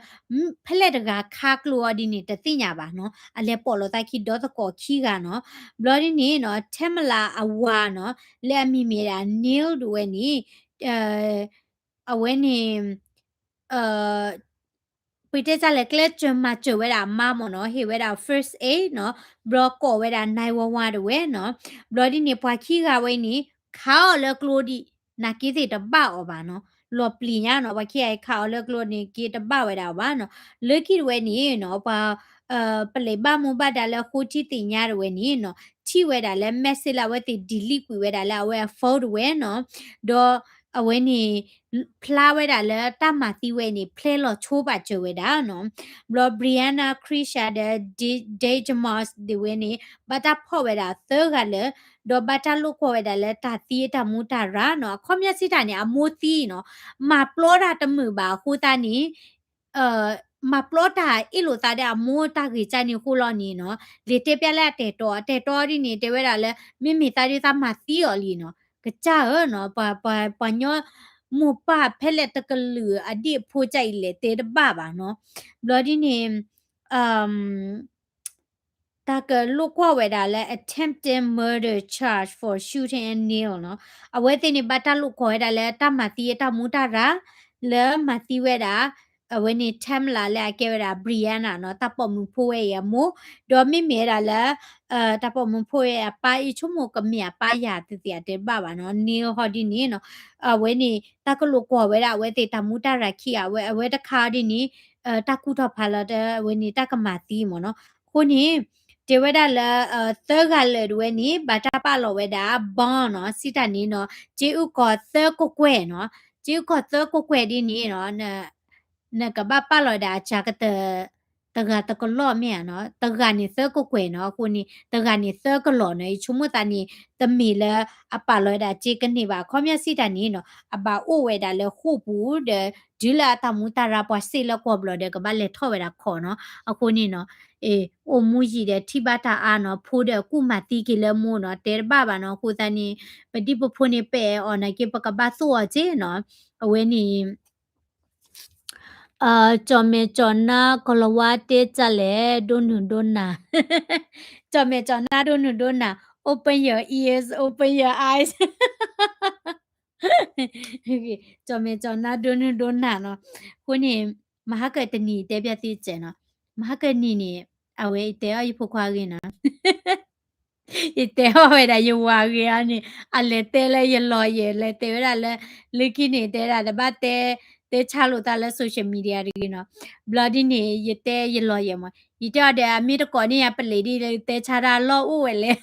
ဖဲလဲၣ်တဂၤခးကျိအီၤဒ်န့ၣ် တသ့ၣ်ညါဘၣ်နီၤ, အလဲၤပိာ်လိာ်သးခံဒီသကိးခံဂၤနီၤ, ဘျီဒ်န့ၣ်နီၤ Tamala အဝၤနီၤ လၢအမံၤမ့ၢ်ဒၣ် Neil ဒၣ်ဝဲန့ၣ် အဝဲန့ၣ် ပတဲတၢ်လဲၣ် ကျဲစၢၤမၤစၢၤဝဲဒၣ်အမါမ့ၢ်နီၤ, ဟ့ၣ်ဝဲဒၣ် first aid နီၤ, ဘျီကိးဝဲဒၣ် nine one one တဝဲနီၤ, ဘျီဒ်န့ၣ် ပှၤခံဂၤဝဲအံၤန့ၣ် ခးအီၤလၢကျိဒံး နာ်က့သ့ၣ်တဘၣ်အီၤဘၣ်နီၤ, လီၤပျံၤညါနီၤ, ပှၤခံဂၤအံၤခးအီၤလၢကျိန့ၣ် က့တဘၣ်ဝဲဒၣ်အီၤဘၣ်နီၤ, လၢခံတဝဲန့ၣ်နီၤ ပှၤ ပလဲၤဘၣ်မူဘၣ်ဒါလၢဃိထံသ့ၣ်ညါတဝဲန့ၣ်နီၤ, ထံၣ်ဝဲဒၣ်လၢ message လၢအဝဲသ့ၣ် delete ကွံာ်ဝဲဒၣ်လၢအဝဲအ phone တဝဲနီၤ, ဒီး အဝဲန့ၣ် ဖျါဝဲဒၣ်လၢတၢ်မၤသံဝဲအံၤန့ၣ် ဖျဲလီၤဆိပာ်စၢၤဝဲဒၣ်နီၤ. ဘျီ Brianna Krisch ဒီး Dave Jamos ဒၣ်ဝဲန့ၣ် ဘၣ်တၢ်ဖီၣ်ဝဲဒၣ်သၢဂၤလၢာ်, ဒီးဘၣ်တၢ်လိာ်ကွီၢ်ဝဲဒၣ်လၢတၢ်သံအတၢ်မူတၢ်ရၤနီၤ. အခီပညီစံးတၢ်န့ၣ် အမိၢ်သံနီၤ, မၤပျီတၢ်တမုာ်ဘၣ်အဃိသတးန့ၣ် မၤပျီတၢ်အ့ၣ်လိာ်သးဒီးအမိၢ်တၢ်ဂ့ၢ်ကါန့ၣ်အဃိလီၤန့ၣ်နီၤ, လဲၤတဲပျဲလၢအတဲာ်တီ အတဲာ်တီဒ်န့ၣ် တဲဝဲဒၣ်လၢ မ့မ့ၢ်သးဒ်သးမၤသံအီၤလံနီၤ, ကစၢ်ဧၢနီၤ, ပှၤညီမိၢ်ပၢ်ဖဲလဲၣ်တကလုာ်အဒ့ၣ်အဖိကစၢ်အံၤလဲၤတဲတဘၣ်ဘၣ်နီၤ, ဘျီဒ်န့ၣ် တၢ်ကလိာ်ကွီၢ်ဝဲဒၣ်လၢ attempted murder charge for shooting at Neil နီၤ, အဝဲသ့ၣ်န့ၣ် ဘၣ်တၢ်လိာ်ကွီၢ်ဝဲဒၣ်လၢတၢ်မၤသံအတၢ်မူတၢ်ရၤ လၢမၤသံဝဲဒၣ် အဝဲန့ၣ် Tamla လၢအကဲဝဲဒၣ် Brianna နီၤ, တၢ်ပိာ်မုၣ်ဖိဝဲအံၤအမိၢ်, ဒီးမ့မ့ၢ်ဝဲဒၣ်လၢ တၢ်ပိာ်မုၣ်ဖိဝဲအပၢ်အံၤ ဆိကမိၣ်ကမ့ၢ်အပၢ်ယၤသ့ၣ်သ့ၣ်အတဲဘၣ်ဘၣ်နီၤ, Neil ဟီဒ်န့ၣ်နီၤ, အဝဲန့ၣ် တၢ်ကလိာ်ကွီၢ်ဝဲဒၣ်အဝဲသ့ၣ်တၢ်မူတၢ်ရၤခံဂၤ အဝဲ အဝဲတခါအီၤဒ်န့ၣ် တၢ်ကူၣ်ထီၣ်ဖးလီၤတၢ် အဝဲန့ၣ် တၢ်ကမၤသံမ့ၢ်နီၤ, အဃိန့ၣ် တဲဝဲဒၣ်လၢ သၢဂၤလၢာ်ဒၣ်ဝဲန့ၣ် ဘၣ်တၢ်ပာ်လီၤဝဲဒၣ် bond နီၤ, စံးတၢ်န့ၣ်နီၤ, စ့အုၣ်ကီၤသၢကကွဲၢ်နီၤ, စ့အုၣ်ကီၤသၢကကွဲၢ်ဒ်န့ၣ်နီၤ နကဘၣ်ပာ်လီၤဝဲဒၣ်အစှၤကတၢၢ် တဂၤတကလီၢ်မ့ၢ်ဧါနီၤ, တဂၤန့ၣ်သၢကကွဲၢ်နီၤ, အဃိန့ၣ် တဂၤန့ၣ်သၢကလီၢ်နီၤ, ယဆိကမိၣ်သးန့ၣ် တမ့ၢ်လၢအပာ်လီၤဝဲဒၣ်စ့ကန့ၢ်ဘၣ်, အခီပညီစံးတၢ်န့ၣ်နီၤ, အဘၣ်အိၣ်ဝဲဒၣ်လၢဃိာ်ပူၤဒီး တုၤလၢအတၢ်မူတၢ်ရၤပှၤစ့လၢကီၢ်ဘျီဒီး ကဘၣ်လဲၤထီၣ်ဝဲဒၣ်ခီၣ်နီၤ, အဃိန့ၣ်နီၤ အိၣ်မူယံာ်ဒီးထံၣ်ဘၣ်တၢ်အါနီၤ, ဖိဒီးကူၣ်မၤသံက့ၤလၢမိၢ်နီၤ, တဲတဘၣ်ဘၣ်နီၤ, အဃိသတးန့ၣ် ပဒံၣ်ပဖိန့ၣ် ပအဲၣ်အီၤနာ်က့ ပကဘၣ်သိၣ်အီၤက့နီၤ, အဝဲန့ၣ် ကၠီၣ်မဲာ်ကၠီၣ်နါကလီၤဝါတဲကၢ်လဲၣ် ဒိၣ်နုာ်ဒိၣ်နၢ်, ကၠီၣ်မဲာ်ကၠီၣ်နါဒိၣ်နုာ်ဒိၣ်နၢ်, open your ears, open your eyes, ကၠီၣ်မဲာ်ကၠီၣ်နါဒိၣ်နုာ်ဒိၣ်နၢ်နီၤ, အဃိန့ၣ် မဟါကတနံၤတဲပျးသုစဲးနီၤ, မဟါကနံၤန့ၣ် အဝဲအတဲအီၤယဖိခွါအဂ့ၢ်နီၤ ယတဲအီၤဝဲဒၣ်ယဝၤဂ့ၤအါန့ၣ် အလဲၤတဲလၢယလီၤယဲၢ် လဲၤတဲဝဲဒၣ်လၢ လၢခံန့ၣ် တဲဒၣ်တဘၣ်တဲ တဲဆါလိာ်သးလၢ social media တဂ့ၤနီၤ, ဘျီဒ်န့ၣ် ယတဲယလီၤယဲၢ်မး ယတဲအီၤဒီး အမ့ၢ်တကိးန့ၢ်ယၤပလံးဒ်လဲၣ် တဲဆါတၢ်လီၢ်အိၣ်ဝဲလဲၣ်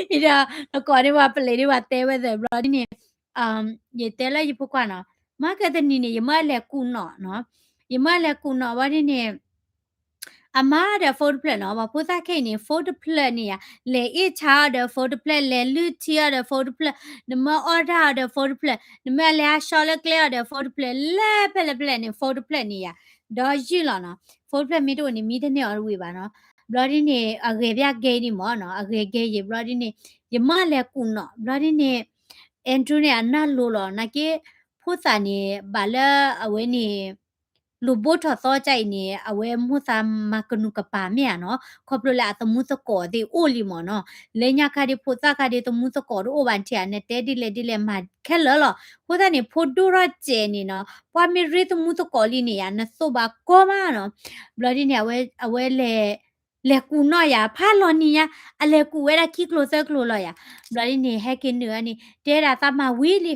ယတဲအီၤ နကိးန့ၢ်ပှၤပလံးဒ်ပှၤတဲဝဲသ့ၣ် ဘျီဒ်န့ၣ် ယတဲလၢယဖိခွါနီၤ, မဟါကတနံၤန့ၣ် ယမၢအလဲၤကူၣ်နီၣ်နီၤ, ယမၢအလဲၤကူၣ်နီၣ်ဝဲဒ်န့ၣ် အမၤဒီး phone တဖျၢၣ်နီၤ, ပှၤဖိသၣ်ခဲအံၤန့ၣ် phone တဖျၢၣ်န့ၣ်ယၤ, လဲၤအ့ၣ်ဆါအီၤဒီး phone တဖျၢၣ်, လဲၤလုၢ်ထံအီၤဒီး phone တဖျၢၣ်, နမၢအီၣ်တၢ်အီၤဒီး phone တဖျၢၣ်, နမၢအလဲၤဟးဆှီလၢကျဲအီၤဒီး phone တဖျၢၣ်, လဲၤဖဲလဲၣ်ဖဲလဲၣ်န့ၣ် phone တဖျၢၣ်န့ၣ်ယၤ, ဒီးယုၢ်လီၤနီၤ, phone တဖျၢၣ်မ့ၢ်တအိၣ်န့ၣ် မံတန့ၢ်အီၤတဝံၤဘၣ်နီၤ, ဘျီဒ်န့ၣ် အဂဲၤဘၣ်ဂဲၤဒံးမးနီၤ, အဂဲၤဂဲၤယံာ်ဘျီဒ်န့ၣ် ယမၢအလဲၤကူၣ်နီၣ်, ဘျီဒ်န့ၣ် Andrew န့ၣ် အနၢ်လိၤလီၤ, နာ်က့ ဖိသၣ်န့ၣ် ဘၣ်လၢအဝဲန့ၣ် လိာ်ဘိထီၣ်သီကၢ်အံၤန့ၣ် အဝဲမိၢ်သးမၤကနူၤကပၤမ့ၢ်ဧါနီၤ, ခီဖျိလၢအသမူသကိးသ့ၣ်အိၣ်လံမးနီၤ, လၢညါခါဒ်ဖိသၣ်ခါဒ်သမူသကိးတအိၣ်ဘၣ်ထံၣ်ဧါ, နတဲဒ်လဲၣ်ဒ်လဲၣ်မၤခဲလၢာ်လီၤ, အဃိသတးန့ၣ် ဖိဒိၣ်ထီၣ်စဲးန့ၣ်နီၤ, ပှၤမ့ၢ်ရ့သမူသကိးလံန့ၣ်ယၤ နသိၣ်ဘၣ်ကီမးနီၤ, ဘျီဒ်န့ၣ် အဝဲ အဝဲလဲၤ လဲၤကူၣ်နီၣ်ယၤ ဖးလီၤနံၤညါ, အလဲၤကူၣ်ဝဲဒၣ်ခံကျိၤသၢကျိၤလီၤယၤ, ဘျီဒ်န့ၣ် ဟဲက့ၤနုာ်အီၤန့ၣ် တဲဒၣ်သးမၤဝံၤလံ,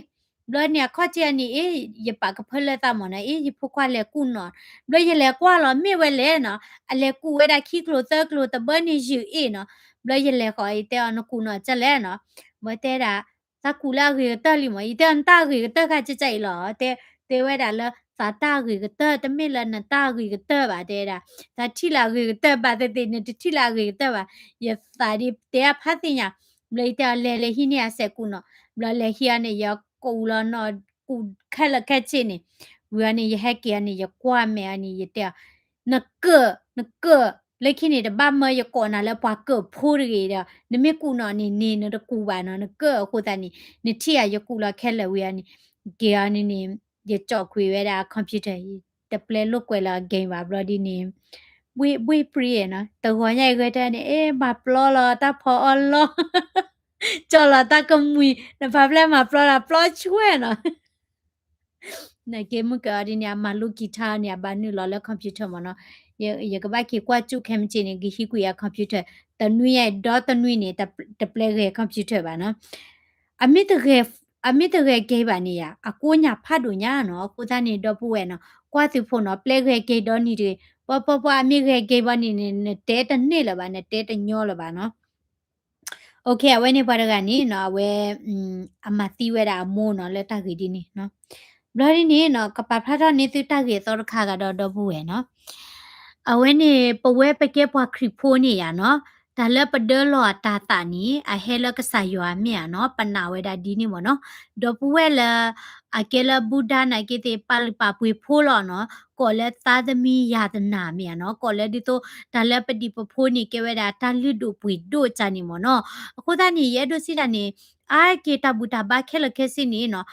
ဘျီန့ၣ်အခီၣ်ထံးအီၤန့ၣ် အ့ ယပာ်ကဖၢလၢသးမးနီၤ, အ့ ယဖိခွါလဲၤကူၣ်နီၣ်, ဘျီယလဲၤကွၢ်လီၤ မ့ၢ်ဝဲလဲၣ်နီၤ, အလဲၤကူၣ်ဝဲဒၣ်ခံကျိၤသၢကျိၤ တဘၢန့ၣ်ယုၢ်အ့ၣ်နီၤ, ဘျီယလဲၤဃီၤ ယတဲအီၤ နကူၣ်နီၣ်ကၢ်လဲၣ်နီၤ, ဘျီတဲဒၣ် သးကူၣ်လၢအဂ့ၤကတၢၢ်လံမး, ယတဲအီၤ နတၢ်အဂ့ၤကတၢၢ်ခါကၢ်ကၢ်အံၤလီၤ, တဲ တဲဝဲဒၣ်လၢ သးတၢ်အဂ့ၤကတၢၢ် တမ့ၢ်လၢနတၢ်အဂ့ၤကတၢၢ်ဘၣ် တဲဒၣ်, သးထံၣ်လၢအဂ့ၤကတၢၢ်ဘၣ်သ့ၣ်သ့ၣ် နတထံၣ်လၢအဂ့ၤကတၢၢ်ဘၣ်, ယသးဒ်တဲအဖးသ့ၣ်ညါ, ဘျီယတဲအီၤ လဲၤလဲၤဟံးန့ၢ်အစဲးကူၣ်နီၣ်, ဘျီလဲၤဟံးအီၤန့ၣ် ယကူၣ်လီၤနီၣ် ကူၣ်ခဲလၢာ်ခဲဆ့န့ၣ်, ဝံၤအီၤန့ၣ် ယဟဲက့ၤအီၤန့ၣ် ယကွၢ်မဲာ်အီၤန့ၣ် ယတဲအီၤ နကၢၣ် နကၢၣ်, လၢခံန့ၣ် တဘၣ်မၢယကိးနၤလၢပှၤကၢၣ်ဖိတဂ့ၤဒီး နမ့ၢ်ကူၣ်နီၣ်န့ၣ်န့ၣ် နတကူၣ်ဘၣ်နီၤ နကၢၣ်အဃိသတးန့ၣ် နထံၣ်ဧါ ယကူၣ်လီၤခဲလၢာ်ဝံၤအီၤန့ၣ် က့ၤအီၤန့ၣ်န့ၣ် ယကၠီၣ်ကွံာ်ဝဲဒၣ် computer အံၤ တပျဲလိာ်ကွဲလၢအ game ဘၣ်ဘျီဒ်န့ၣ် ဘှ့ၣ်ဘှ့ၣ်ပြံအံၤနီၤ တဂီၤညါအံၤဂဲၤတၢ်န့ၣ် အ့ မၤပျီလီၤတၢ်ဖီအီၣ်လီၢ် ကၠီၣ်လီၤတၢ်ကမှံၤ နဖးဖျဲၣ်မၤပျီလီၤပျီဆွဲနီၤ နက့မုၢ်ကဲအီၤဒ်န့ၣ် အမၤလူ guitar န့ၣ် အဘၣ်နုာ်လီၤလၢ computer မ့ၢ်နီၤ, ယကဘၣ်က့ၤကွၢ်ကၠူၣ်ခဲမုၢ်ဆ့ၣ်န့ၣ် ကဟံးကွံာ်ယၤ computer တနွံညါအံၤ ဒီတနွံန့ၣ် တပျဲဂဲၤ computer ဘၣ်နီၤ, အမ့ၢ်တဂဲၤ အမ့ၢ်တဂဲၤကဲဘၣ်န့ၣ်ယၤ အကိးညၣ်ဖးဒိၣ်ညါနီၤ, အဃိသတးန့ၣ် ဒီပုၢ်ဝဲၢ်နီၤ ကွၢ်သုဖိနီၤ ပျဲဂဲၤကဲဒီနံၤတဂ့ၤ, ပှၤပှၤပှၤအမ့ၢ်ဂဲၤကဲဘၣ်န့ၣ်န့ၣ် နတဲတန့ၢ်လၢၤဘၣ် နတဲတညီလၢၤဘၣ်နီၤ အဝဲန့ၣ်ပှၤတဂၤန့ၣ်နီၤ အဝဲ အမၤသံဝဲဒၣ်အမိၢ်နီၤ လၢတၢ်ဂ့ၢ်ဒ်န့ၣ်နီၤ. ဘျီဒ်န့ၣ်နီၤ ကပာ်ဖျါထီၣ်န့ၢ်သုတၢ်ဂ့ၢ်အသီတခါဂၤဒီးဒီပုၢ်ဝဲၢ်နီၤ. အဝဲန့ၣ် ပဝဲပကဲပှၤခရံာ်ဖိန့ၣ်ယါနီၤ, တၢ်လၢပဒၢလီၤအတၤသၣ်န့ၣ် အဟဲလၢကစၢ်ယွၤမ့ၢ်ဧါနီၤ, ပနာ်ဝဲဒၣ်ဒ်န့ၣ်မ့ၢ်နီၤ. ဒီပုၢ်ဝဲၢ်လၢ အကဲလၢ Buddha နာ်က့သ့ၣ် ပာ်လုၢ်ပာ်ပှ့ၤဖိလီၤနီၤ, ကိးလၢ သားသမီးရတနာ မ့ၢ်ဧါနီၤ, ကိးလၢဒ်သိး တၢ်လၢပဒံးပဖိန့ၣ် ကဲဝဲဒၣ်တၢ်လုၢ်ဒိၣ်ပှ့ၤဒိၣ်ကၢန့ၣ်မ့ၢ်နီၤ. အဃိသတးန့ၣ် ယအဲၣ်ဒိးစံးတၢ်န့ၣ် အါက့ၤတၢ်ဘူၣ်တၢ်ဘါခဲလၢာ်ခဲဆ့န့ၣ်နီၤ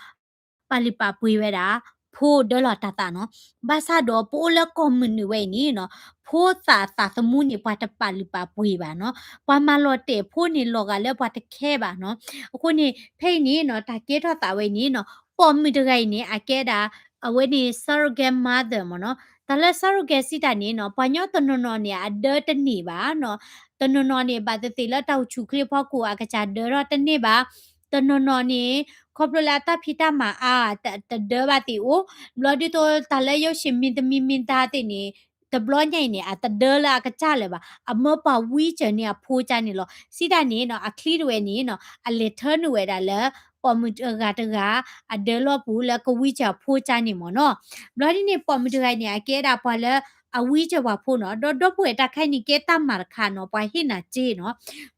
ပာ်လုၢ်ပာ်ပှ့ၤဝဲဒၣ် ဖိဒၢလီၤတၤသၣ်နီၤ. ဘၣ်ဆၣ်ဒီးပအိၣ်လၢကီၢ်မုၢ်နုာ်ဝဲအံၤန့ၣ်နီၤ, ဖိသၣ်အသးသမူန့ၣ် ပှၤတပာ်လုၢ်ပာ်ပှ့ၤဘၣ်နီၤ. ပှၤမၤလီၤတဲာ်ဖိန့ၣ် လီၤဂာ်လၢပှၤတခဲဘၣ်နီၤ. အဃိန့ၣ် ဖဲအံၤန့ၣ်နီၤ တၢ်ကဲထီၣ်သးဝဲအံၤန့ၣ်နီၤ, ပိာ်မုၣ်တဂၤအံၤန့ၣ် အကဲဒၣ် အဝဲန့ၣ် surrogate mother မ့ၢ်နီၤ. တၢ်လၢ surrogate စံးတၢ်န့ၣ်နီၤ, ပှၤကညီတနီၤနီၤန့ၣ် အဒၢတန့ၢ်ဘၣ်နီၤ. တနီၤနီၤန့ၣ် ဘၣ်သ့ၣ်သ့ၣ်လၢတၢ်အိၣ်ဆူၣ်ချ့ဖီခိၣ် အကစၢ်ဒၢထီၣ်တန့ၢ်ဘၣ်. တနီၤနီၤန့ၣ် ခီဖျိလၢအတၢ်ဖံးတၢ်မၤအါ တဒၢဘၣ်သ့ၣ်အိၣ်. ဘျီဒ်သိးတၢ်လၢယိၤၡ့ၣ်မ့ၢ်တမံၤမ့ၢ်တၢ်သ့ၣ်န့ၣ် တဘျီညါအံၤန့ၣ် အတဒၢလၢအကစၢ်လၢၤဘၣ်. အမၢပှၤဝံကၢၤန့ၢ်အဖိကၢန့ၣ်လီၤ. စံးတၢ်န့ၣ်နီၤ အချံတဝဲန့ၣ်နီၤ အလဲၤထၢနုာ်ဝဲဒၣ်လၢ ပိာ်မုၣ်တဂၤတဂၤ အဒၢလီၤပူၤလၢကဝံကၢၤအဖိကၢန့ၣ်မ့ၢ်နီၤ. ဘျီဒ်န့ၣ် ပိာ်မုၣ်တဂၤအံၤန့ၣ် အကဲဒၣ်ပှၤလၢအဝံကၢၤပှၤဖိနီၤ. ဒီးဒီပုၢ်ဝဲၢ်တၢ်ခါအံၤန့ၣ် ကဲတၢ်မၤတခါနီၤ, ပှၤဟ့ၣ်နၤစ့နီၤ.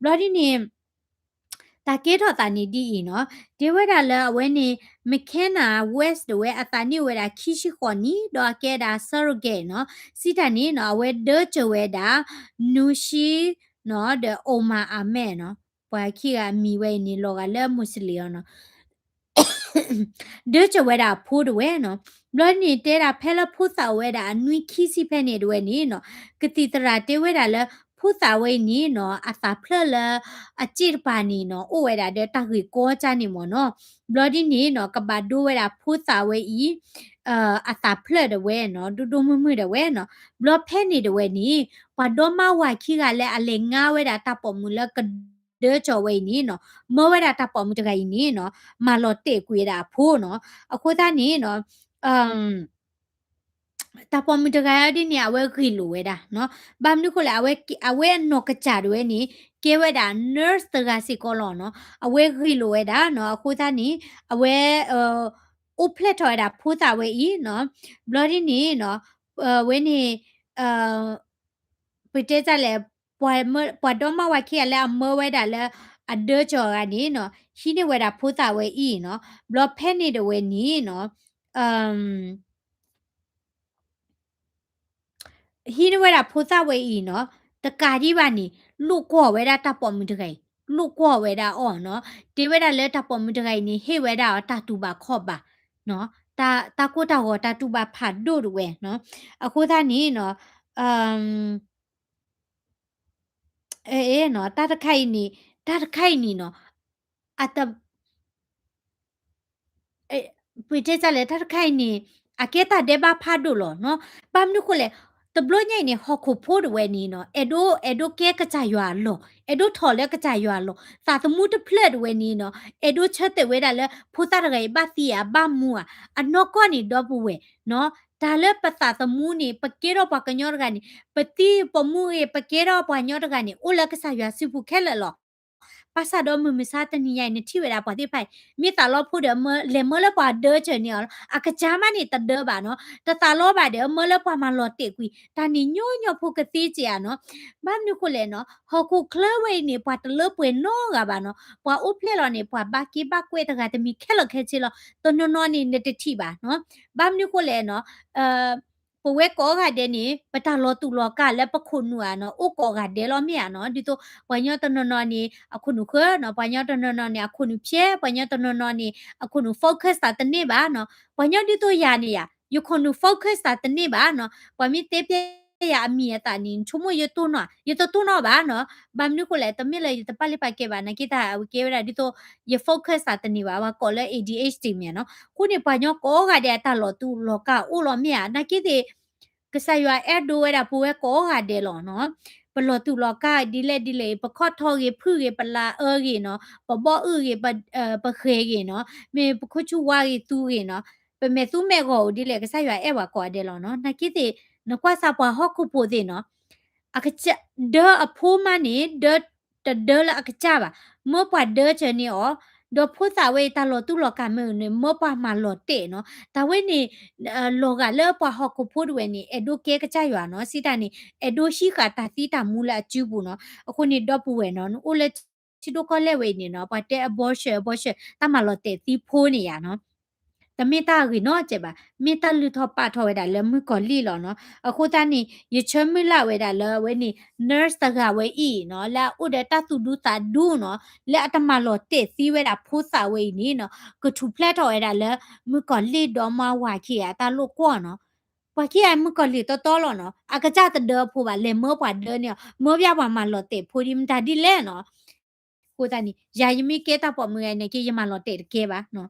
ဘျီဒ်န့ၣ် တၢ်ကဲထီၣ်သးန့ၣ်ဒ်အံၤနီၤ, တဲဝဲဒၣ်လၢအဝဲန့ၣ် McKenna West တဝဲ အသးနံၣ်အိၣ်ဝဲဒၣ်ခံဆံဃိးနံၣ် ဒီးအကဲဒၣ် surrogate နီၤ, စံးတၢ်န့ၣ်နီၤ အဝဲဒၢစၢၤဝဲဒၣ် Nushi နီၤ ဒီး Omar Ahmed နီၤ, ပှၤခံဂၤအမံၤဝဲအံၤန့ၣ် လီၤဂာ်လၢ Muslim အီၤနီၤ. ဒၢစၢၤဝဲဒၣ်အဖိတဝဲနီၤ. ဘျီန့ၣ်တဲဒၣ်ဖဲလၢဖိသၣ်အိၣ်ဝဲဒၣ်အနွံခံဆံဖဲန့ၣ်တဝဲန့ၣ်နီၤ, ကသံၣ်သရၣ်တဲဝဲဒၣ်လၢ ဖိသၣ်ဝဲအံၤန့ၣ်နီၤ အသးဖျၢၣ်လၢအစ့ၣ်တပၤန့ၣ်နီၤ အိၣ်ဝဲဒၣ်ဒီးတၢ်ဂ့ၢ်ကီကၢန့ၣ်မ့ၢ်နီၤ. ဘျီဒ်န့ၣ်နီၤ ကဘၣ်ဒိဝဲဒၣ်ဖိသၣ်ဝဲအံၤ အသးဖျၢၣ်တဝဲနီၤ, ဒိၣ်ဒိၣ်မုၢ်မုၢ်တဝဲနီၤ. ဘျီဖဲန့ၣ်တဝဲန့ၣ် ပှၤဒီမါဝၤခံဂၤလၢအလဲၤငါဝဲဒၣ်တၢ်ပိာ်မုၣ်လၢကဒၢစၢၤဝဲအံၤန့ၣ်နီၤ, မၢဝဲဒၣ်တၢ်ပိာ်မုၣ်တဂၤအံၤန့ၣ်နီၤ မၤလီၤတဲာ်ကွံာ်ဝဲဒၣ်အဖိနီၤ. အဃိသတးန့ၣ်နီၤ တၢ်ပိာ်မုၣ်တဂၤအံၤဒ်န့ၣ် အဝဲဂ့ၢ်လိာ်ဝဲဒၣ်နီၤ. ဘၣ်မနုၤဃိလဲၣ် အဝဲ အဝဲအနီၢ်ကစၢ်တဝဲန့ၣ် ကဲဝဲဒၣ် nurse တဂၤစ့ၢ်ကီးလီၤနီၤ. အဝဲဂ့ၢ်လိာ်ဝဲဒၣ်နီၤ. အဃိသတးန့ၣ် အဝဲ အိၣ်ဖျဲၣ်ထီၣ်ဝဲဒၣ်ဖိသၣ်ဝဲအံၤနီၤ. ဘျီဒ်န့ၣ်နီၤ အဝဲန့ၣ် ပတဲတၢ်လဲၣ် ပှၤဒီမါဝၤခံဂၤလၢအမၢဝဲဒၣ်လၢ အဒၢစၢၤအဂၤန့ၣ်နီၤ ဟံးန့ၢ်ဝဲဒၣ်ဖိသၣ်ဝဲအံၤနီၤ. ဘျီဖဲန့ၣ်တဝဲန့ၣ်နီၤ ဟံးန့ၢ်ဝဲဒၣ်ဖိသၣ်ဝဲအံၤနီၤ တကးဒံးဘၣ်န့ၣ် လိာ်ကွီၢ်ဝဲဒၣ်တၢ်ပိာ်မုၣ်တဂၤအံၤ, လိာ်ကွီၢ်ဝဲဒၣ်အီၤနီၤ. တဲဝဲဒၣ်လၢတၢ်ပိာ်မုၣ်တဂၤအံၤန့ၣ် ဟ့ၣ်ဝဲဒၣ်အီၤတၢ်တူၢ်ဘၣ်ခီၣ်ဘၣ်နီၤ, တၢ်ကိၢ်တၢ်ဂီၤတၢ်တူၢ်ဘၣ်ဖးဒိၣ်တဝဲနီၤ. အဃိသတးန့ၣ်နီၤ တၢ်တခါအံၤန့ၣ် တၢ်တခါအံၤန့ၣ်နီၤ အတ ပတဲတၢ်လဲၣ် တၢ်တခါအံၤန့ၣ် အကဲတၢ်ဒဲးဘးဖးဒိၣ်လီၤနီၤ. ဘၣ်မနုၤဃိလဲၣ် တဘျီညါအံၤန့ၣ် ဟီၣ်ခိၣ်ဖိတဝဲန့ၣ်နီၤ အဲၣ်ဒိး အဲၣ်ဒိးကဲကစၢ်ယွၤအလီၢ်, အဲၣ်ဒိးထီၣ်လၢကစၢ်ယွၤအလီၢ်, သးသမူတဖျၢၣ်တဝဲန့ၣ်နီၤ အဲၣ်ဒိးဆၢတဲာ်ဝဲဒၣ်လၢ ဖိသၣ်တဂၤအံၤဘၣ်သံဧါ ဘၣ်မူဧါ, အနီၢ်ကီၢ်န့ၣ် ဒီပုၢ်ဝဲၢ်နီၤ တၢ်လၢပသးသမူန့ၣ် ပကဲထီၣ်ပှၤကညီတဂၤန့ၣ် ပသံပမူဂ့ၤ ပကဲထီၣ်ပှၤကညီတဂၤန့ၣ် အိၣ်လၢကစၢ်ယွၤစုပူၤခဲလၢာ်လီၤ. ဘၣ်ဆၣ်ဒီးမုၢ်မဆါတနံၤညါအံၤ နထံၣ်ဝဲဒၣ်ပှၤသ့ၣ်တဖၣ်အံၤ မ့ၢ်သးလီဖိဒီး လဲၤမၢလၢပှၤဒၢစၢၤန့ၢ်အီၤလီၤ. အကစၢ်မးန့ၣ်တဒၢဘၣ်နီၤ, တသးလီဘၣ်ဒီး မၢလၢပှၤမၤလီၤတဲာ်ကွံာ်, တၢ်န့ၣ်ညီညီဖိကသ့စ့ၢ်ဧါနီၤ. ဘၣ်မနုၤဃိလဲၣ်နီၤ, ဟီၣ်ခိၣ်ချၢဝဲအံၤန့ၣ် ပှၤတလၢပှဲၤနီတဂၤဘၣ်နီၤ. ပှၤအိၣ်ဖျဲၣ်လီၤန့ၣ် ပှၤဘၣ်က့ဘၣ်ကွဲးတဂၤတမံၤခဲလၢာ်ခဲဆ့လီၤ. တနီၤနီၤန့ၣ် နတထံၣ်ဘၣ်နီၤ. ဘၣ်မနုၤဃိလဲၣ်နီၤ, ပဝဲကိးဂၤဒဲးန့ၣ် ပတၢ်လီၤတူာ်လီၤကာ်လၢပခိၣ်နူာ်ဧါနီၤ, အိၣ်ကိးဂၤဒဲးလီၤမ့ၢ်ဧါနီၤ. ဒ်သိးပှၤကညီတနီၤနီၤန့ၣ် အခိၣ်နူာ်ဃၢနီၤ, ပှၤကညီတနီၤနီၤန့ၣ် အခိၣ်နူာ်ဖျဲး, ပှၤကညီတနီၤနီၤန့ၣ် အခိၣ်နူာ် focus တန့ၢ်ဘၣ်နီၤ. ပှၤကညီဒ်သိးယၤန့ၣ်ယၤ ယခိၣ်နူာ် focus တန့ၢ်ဘၣ်နီၤ. ပှၤမ့ၢ်တဲဖျဲးယၤအမံၤအသၣ်န့ၣ် ဆိကမိၣ်ယတိၢ်နီၣ်, ယတတိၢ်နီၣ်ဘၣ်နီၤ. ဘၣ်မနုၤဃိလဲၣ်, တမ့ၢ်လၢယတပာ်လုၢ်ပာ်ကဲဘၣ်, နာ်က့တၢ်အဝဲကဲဝဲဒၣ်ဒ်သိး ယ focus တန့ၢ်ဘၣ်, ပှၤကိးလၢ A D H D မ့ၢ်နီၤ. အဃိန့ၣ် ပှၤကညီကိးဂၤဒဲးအတၢ်လီၤတူာ်လီၤကာ်အိၣ်လီၤမ့ၢ်ဧါ, နာ်က့သ့ၣ် ကစၢ်ယွၤအဲၣ်ဒိးဝဲဒၣ်ပဝဲကိးဂၤဒဲးလီၤနီၤ. ပလီၤတူာ်လီၤကာ်ဒ်လဲၣ်ဒ်လဲၣ်, ပခီၣ်ထီၣ်ဂ့ၤ, ဖုၣ်ဂ့ၤ, ပလၤအၢဂ့ၤနီၤ, ပဘီၣ်အုၣ်ဂ့ၤ, ပဃဲၤဂ့ၤနီၤ, မ့ၢ်ပခိၣ်ဆူၣ်ဝါဂ့ၤသူဂ့ၤနီၤ, ပမဲာ်သူမဲာ်ဂီၤအိၣ်ဒ်လဲၣ်, ကစၢ်ယွၤအဲၣ်ပှၤကိးဂၤဒဲးလီၤနီၤ. နာ်က့သ့ၣ် နကွၢ်စၢ်ပှၤဟီၣ်ခိၣ်ဖိသ့ၣ်နီၤ, အကစၢ်ဒၢအဖိမးန့ၣ် ဒၢ တဒၢလၢအကစၢ်ဘၣ်. မၢပှၤဒၢစၢၤန့ၢ်အီၤ, ဒီးဖိသၣ်ဝဲအံၤတၢ်လီၤတူၢ်လီၤကာ်မ့ၢ်န့ၣ် မၢပှၤမၤလီၤတဲာ်နီၤ. တၢ်ဝဲန့ၣ် လီၤဂာ်လၢပှၤဟီၣ်ခိၣ်ဖိတဝဲန့ၣ် အဲၣ်ဒိးကဲကစၢ်ယွၤနီၤ, စံးတၢ်န့ၣ် အဲၣ်ဒိးဟံးဃာ်တၢ်သံတၢ်မူလၢအစုပူၤနီၤ. အဃိန့ၣ် ဒီပုၢ်ဝဲၢ်နီၤ နအိၣ်လၢထံဒိၣ်ကီၢ်လဲၢ်ဝဲအံၤန့ၣ်နီၤ ပှၤတဲ abortion abortion တၢ်မၤလီၤတဲာ်သံဖိန့ၣ်ယါနီၤ တမ့ၢ်တၢ်ဂ့ၤနီတစဲးဘၣ်, မ့ၢ်တၢ်လုၢ်ထီၣ်ပာ်ထီၣ်ဝဲဒၣ်လၢမုၣ်ကီၤလံၢ်လီၤနီၤ. အဃိသတးန့ၣ် ယဆၢမုၢ်လၢ်ဝဲဒၣ်လၢအဝဲန့ၣ် nurse တဂၤဝဲအံၤနီၤ လၢအအိၣ်ဒီးတၢ်သူၣ်ဒူသးဒူနီၤ လၢအတမၤလီၤတဲာ်သံဝဲဒၣ်ဖိသၣ်ဝဲအံၤန့ၣ်နီၤ ကထူၣ်ဖျဲးထီၣ်ဝဲဒၣ်လၢ မုၣ်ကီၤလံၢ်ဒီးမါဝၤခံဂၤအတၢ်လိာ်ကွီၢ်နီၤ. ပှၤခံဂၤမုၣ်ကီၤလံၢ်တီတီလီၤနီၤ အကစၢ်တဒၢဖိဘၣ် လဲၤမၢပှၤဒၢန့ၢ်အီၤ မၢပှၤမၤလီၤတဲာ်ဖိဒ်မတၤဒ်လဲၣ်နီၤ အဃိသတးန့ၣ် ယၤယမ့ၢ်ကဲတၢ်ပိာ်မုၣ်ဂၤန့ၣ်က့ ယမၤလီၤတဲာ်တကဲဘၣ်နီၤ.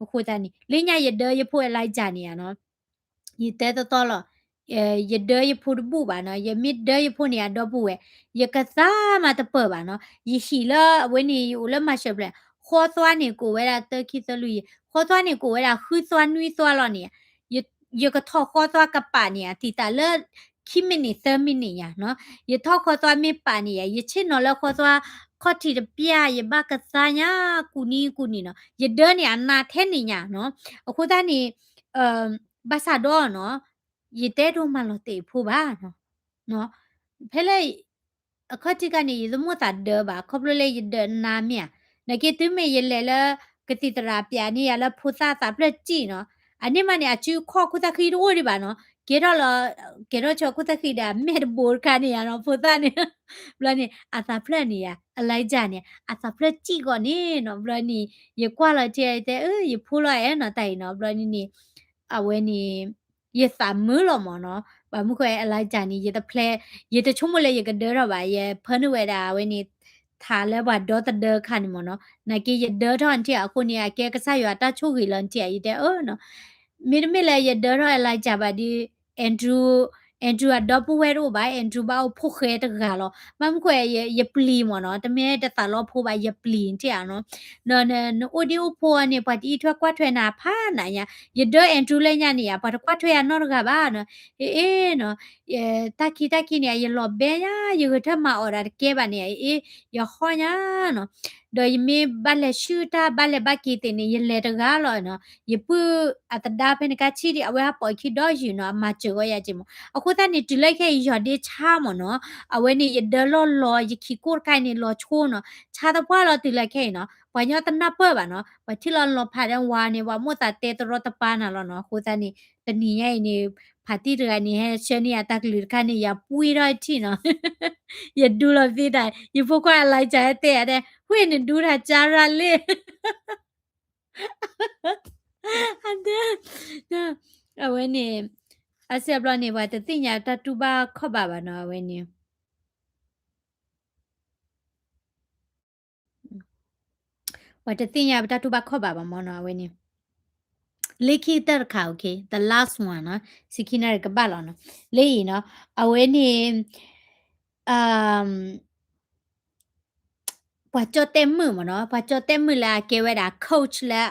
အဃိသတးန့ၣ် လၢညါယဒၢယဖိ Elijah န့ၣ်ယါနီၤ ယတဲတီတီလီၤ ယဒၢယဖိတဘူၣ်ဘၣ်နီၤ ယမ့ၢ်ဒၢယဖိန့ၣ်ယါဒီပုၢ်ဝဲၢ် ယကသါမၤတပၢၢ်ဘၣ်နီၤ ယဟံၣ်လၢအဝဲန့ၣ် ယအိၣ်လၢ Marshall Plains ဃီသွါန့ၣ် ကအိၣ်ဝဲဒၣ်တၢခံသၢလွံၢ်ယဲၢ် ဃီသွါန့ၣ် ကအိၣ်ဝဲဒၣ်ဃုသွါနွံသွါလီၤန့ၣ် ယကထီၣ်ဃီသွါကပာ်န့ၣ်ယါ သံတၢ်လၢ ခံမံးနံးသၢမံးနံးညါနီၤ ယထီၣ်ဃီသွါမ့ၢ်ပာ်န့ၣ်ယါ ယဆ့ၣ်နီၤလၢဃီသွါ ခီၣ်ထံးတပျၢ် ယဘၣ်ကသါညါ ကူၣ်နံကူၣ်နံၤနီၤ ယဒၢန့ၣ်အနးထဲန့ၣ်ညါနီၤ အဃိသတးန့ၣ် ဘၣ်ဆၣ်ဒီးနီၤ ယတအဲၣ်ဒိးမၤလီၤတဲာ်ယဖိဘၣ်နီၤ ဖဲလၢ အခီၣ်ထံးခါန့ၣ် ယတမိၣ်သးဒၢဘၣ် ခီဖျိလၢယဒၢနါမ့ၢ်ဧါ, နာ်က့တုၤမ့ၢ်ယလဲၤလၢ ကသံၣ်သရၣ်ပျးန့ၢ်ယၤလၢဖိသၣ်အသးဖျၢၣ်စံၣ်နီၤ, အန့ၣ်မးန့ၣ် အစုခီၣ်ခိၣ်သၣ်ဃံတအိၣ်ဒံးဘၣ်နီၤ, ကဲထီၣ်လီၤ ကဲထီၣ်ဆၢခိၣ်သၣ်ဃံဒီးမဲာ်တဘိတခါန့ၣ်ယါနီၤ ဖိသၣ်န့ၣ်, ဘျီန့ၣ် အသးဖျၢၣ်န့ၣ်ယါ Elijah န့ၣ် အသးဖျၢၣ်စံၣ်ဂီၤန့ၣ်နီၤ, ဘျီန့ၣ် ယကွၢ်လီၤထံၣ်တဲ အၢ ယဖိလီၤအဲၣ်နီၤ တၢ်အံၤနီၤ, ဘျီန့ၣ်န့ၣ် အဝဲန့ၣ် ယသးမုာ်လီၤမးနီၤ, ဘၣ်မနုၤဃိ Elijah န့ၣ် ယတဖျဲး ယတဆိကမိၣ်လၢယကဒၢထီၣ်ဘၣ်, ယဖၢနုာ်ဝဲဒၣ်အဝဲန့ၣ် ထးလၢပှၤဒီသဒၢခါန့ၣ်မးနီၤ, နာ်က့ယဒၢထီၣ်နထံၣ်အဃိန့ၣ် အကဲကစၢ်ယွၤတၢ်ဆိၣ်ဂ့ၤလီၤနထံၣ် ယတဲအၢနီၤ, မ့တမ့ၢ်လၢယဒၢထီၣ် Elijah ဘၣ်ဒီး Andrew, Andrew အဒီပုၢ်ဝဲၢ်တအိၣ်ဘၣ်, Andrew ဘၣ်အိၣ်ဖိၣ်ဃဲတဂၤလီၤ, ဘၣ်မနုၤဃိ ယပျံၤမးနီၤ, တမ့ၢ်တသးလီဖိဘၣ် ယပျံၤနထံၣ်ဧါနီၤ, နအိၣ်ဒံးအိၣ်ဖိအီၤန့ၣ် ပှၤတအံးထွဲကွၢ်ထွဲနၤဖးနးညါ, ယဒၢ Andrew လၢညါန့ၣ်ယါ ပှၤတကွၢ်ထွဲယၤနီတဂၤဘၣ်နီၤ, အ့ၣ်နီၤ, တၢ်ခံတၢ်ခံန့ၣ် ယလီၤဘဲညါ, ယဂဲၤထၢၣ်မၤအီၣ်ဒၣ်တကဲဘၣ်န့ၣ် အ့ၣ် ယဟီၣ်ညါနီၤ, ဒီးယမ့ၢ်ဘၣ်လဲၤဆူၣ်တၢ်ဘၣ်လဲၤဘၣ်က့ၤသ့ၣ်န့ၣ် ယလဲၤတဂၤလီၤနီၤ, ယပုၢ်အသဒါဖဲန့ၣ်ကါဆံၣ်ဒံး အဝဲဟးပိာ်ခံဒီးယုာ်နီၤ, အမၤစၢၤဂီၢ်ယၤက့မး, အဃိသတးန့ၣ် တုၤလၢခဲအံၤယီၤဒ့ဆါမးနီၤ, အဝဲန့ၣ်ယဒၢလီၢ်လီၤ ယခံကိၣ်တခါအံၤန့ၣ် လီၤဆိနီၤ, ဆါသပှၢ်လီၤတုၤလၢခဲအံၤနီၤ, ပှၤညီတနၢ်ပၢၢ်ဘၣ်နီၤ, ပှၤထံၣ်လီၤလီၤဖးဒီးဝါန့ၣ် ပှၤမိၣ်သးတဲတရီတပါနၤလီၤနီၤ, အဃိသတးန့ၣ် တနံၤညါအံၤန့ၣ် ဖါတံၢ်တဂၤန့ၣ် ဟဲဆှၢန့ၢ်ယၤတၢ်ကလုၢ်တခါန့ၣ် ယၤပှံထီၣ်ထံၣ်နီၤ ယဒူလီၤသံတၢ် ယဖိခွါ Elijah ဟဲတဲယၤတဲ ဝ့ၢ်နဒူတၢ်ကၢရၣ်လံ အဝဲန့ၣ် အစဲးဘျီန့ၣ် ပှၤတသ့ၣ်ညါတၢ်တူၢ်ဘၣ်ခီၣ်ဘၣ်ဘၣ်နီၤ အဝဲန့ၣ် ပှၤတသ့ၣ်ညါပတၢ်တူၢ်ဘၣ်ခီၣ်ဘၣ်ဘၣ်မးနီၤ အဝဲန့ၣ် လၢခံကတၢၢ်တခါ okay, the last one နီၤ, ဆံခံနၣ်ရံၣ်ကဘၣ်လီၤနီၤ, လၢအံၤနီၤ, အဝဲန့ၣ် ပှၤကၠီၣ်တဲၣ်မုၣ်မးနီၤ, ပှၤကၠီၣ်တဲၣ်မုၣ်လၢအကဲဝဲဒၣ် coach လၢ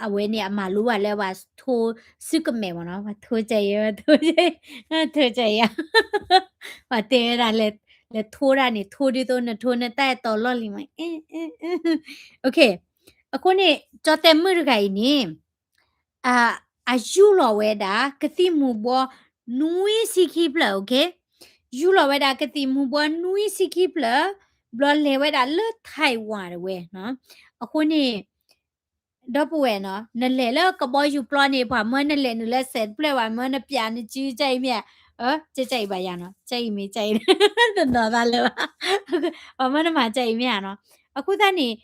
အဝဲန့ၣ် အမၤလိဘၣ်လၢပှၤထိစုကမဲာ်မးနီၤ, ပှၤထိကဲအံၤ ပှၤထိကဲအံၤ ထိကဲအံၤ ပှၤတဲဝဲဒၣ် လဲၤထိတၢ်န့ၣ် ထိဒ်သိးနထိနတၢ်အဲၣ်တီလီၢ်လံၤမး, okay, အဃိန့ၣ် ကၠီၣ်တဲၣ်မုၣ်တဂၤအံၤန့ၣ် အယူၢ်လီၤဝဲဒၣ် ကသံၣ်မူၤဘှီ နွံဆံခံဖျၢၣ်, okay, ယူၢ်လီၤဝဲဒၣ်ကသံၣ်မူၤဘှီ နွံဆံခံဖျၢၣ်, ဘျီလဲၤဝဲဒၣ်လၢ Taiwan တဝဲနီၤ, အဃိန့ၣ် ဒီပုၢ်ဝဲၢ်နီၤ, နလဲၤလၢကဘီယူၤပျီန့ၣ် ပှၤမၢနလဲၤနုာ်လၢစဲးတဖျၢၣ် ပှၤမၢနပျးနစု ကၢ်အံၤမ့ၢ်ဧါ, ကၢ်အံၤဘၣ်ယၤနီၤ, ကၢ်အံၤမ့ၢ်ကၢ်အံၤ တနီၤသးလၢၤဘၣ်, ပှၤမၢနမၤကၢ်အံၤမ့ၢ်ဧါနီၤ, အဃိသတးန့ၣ်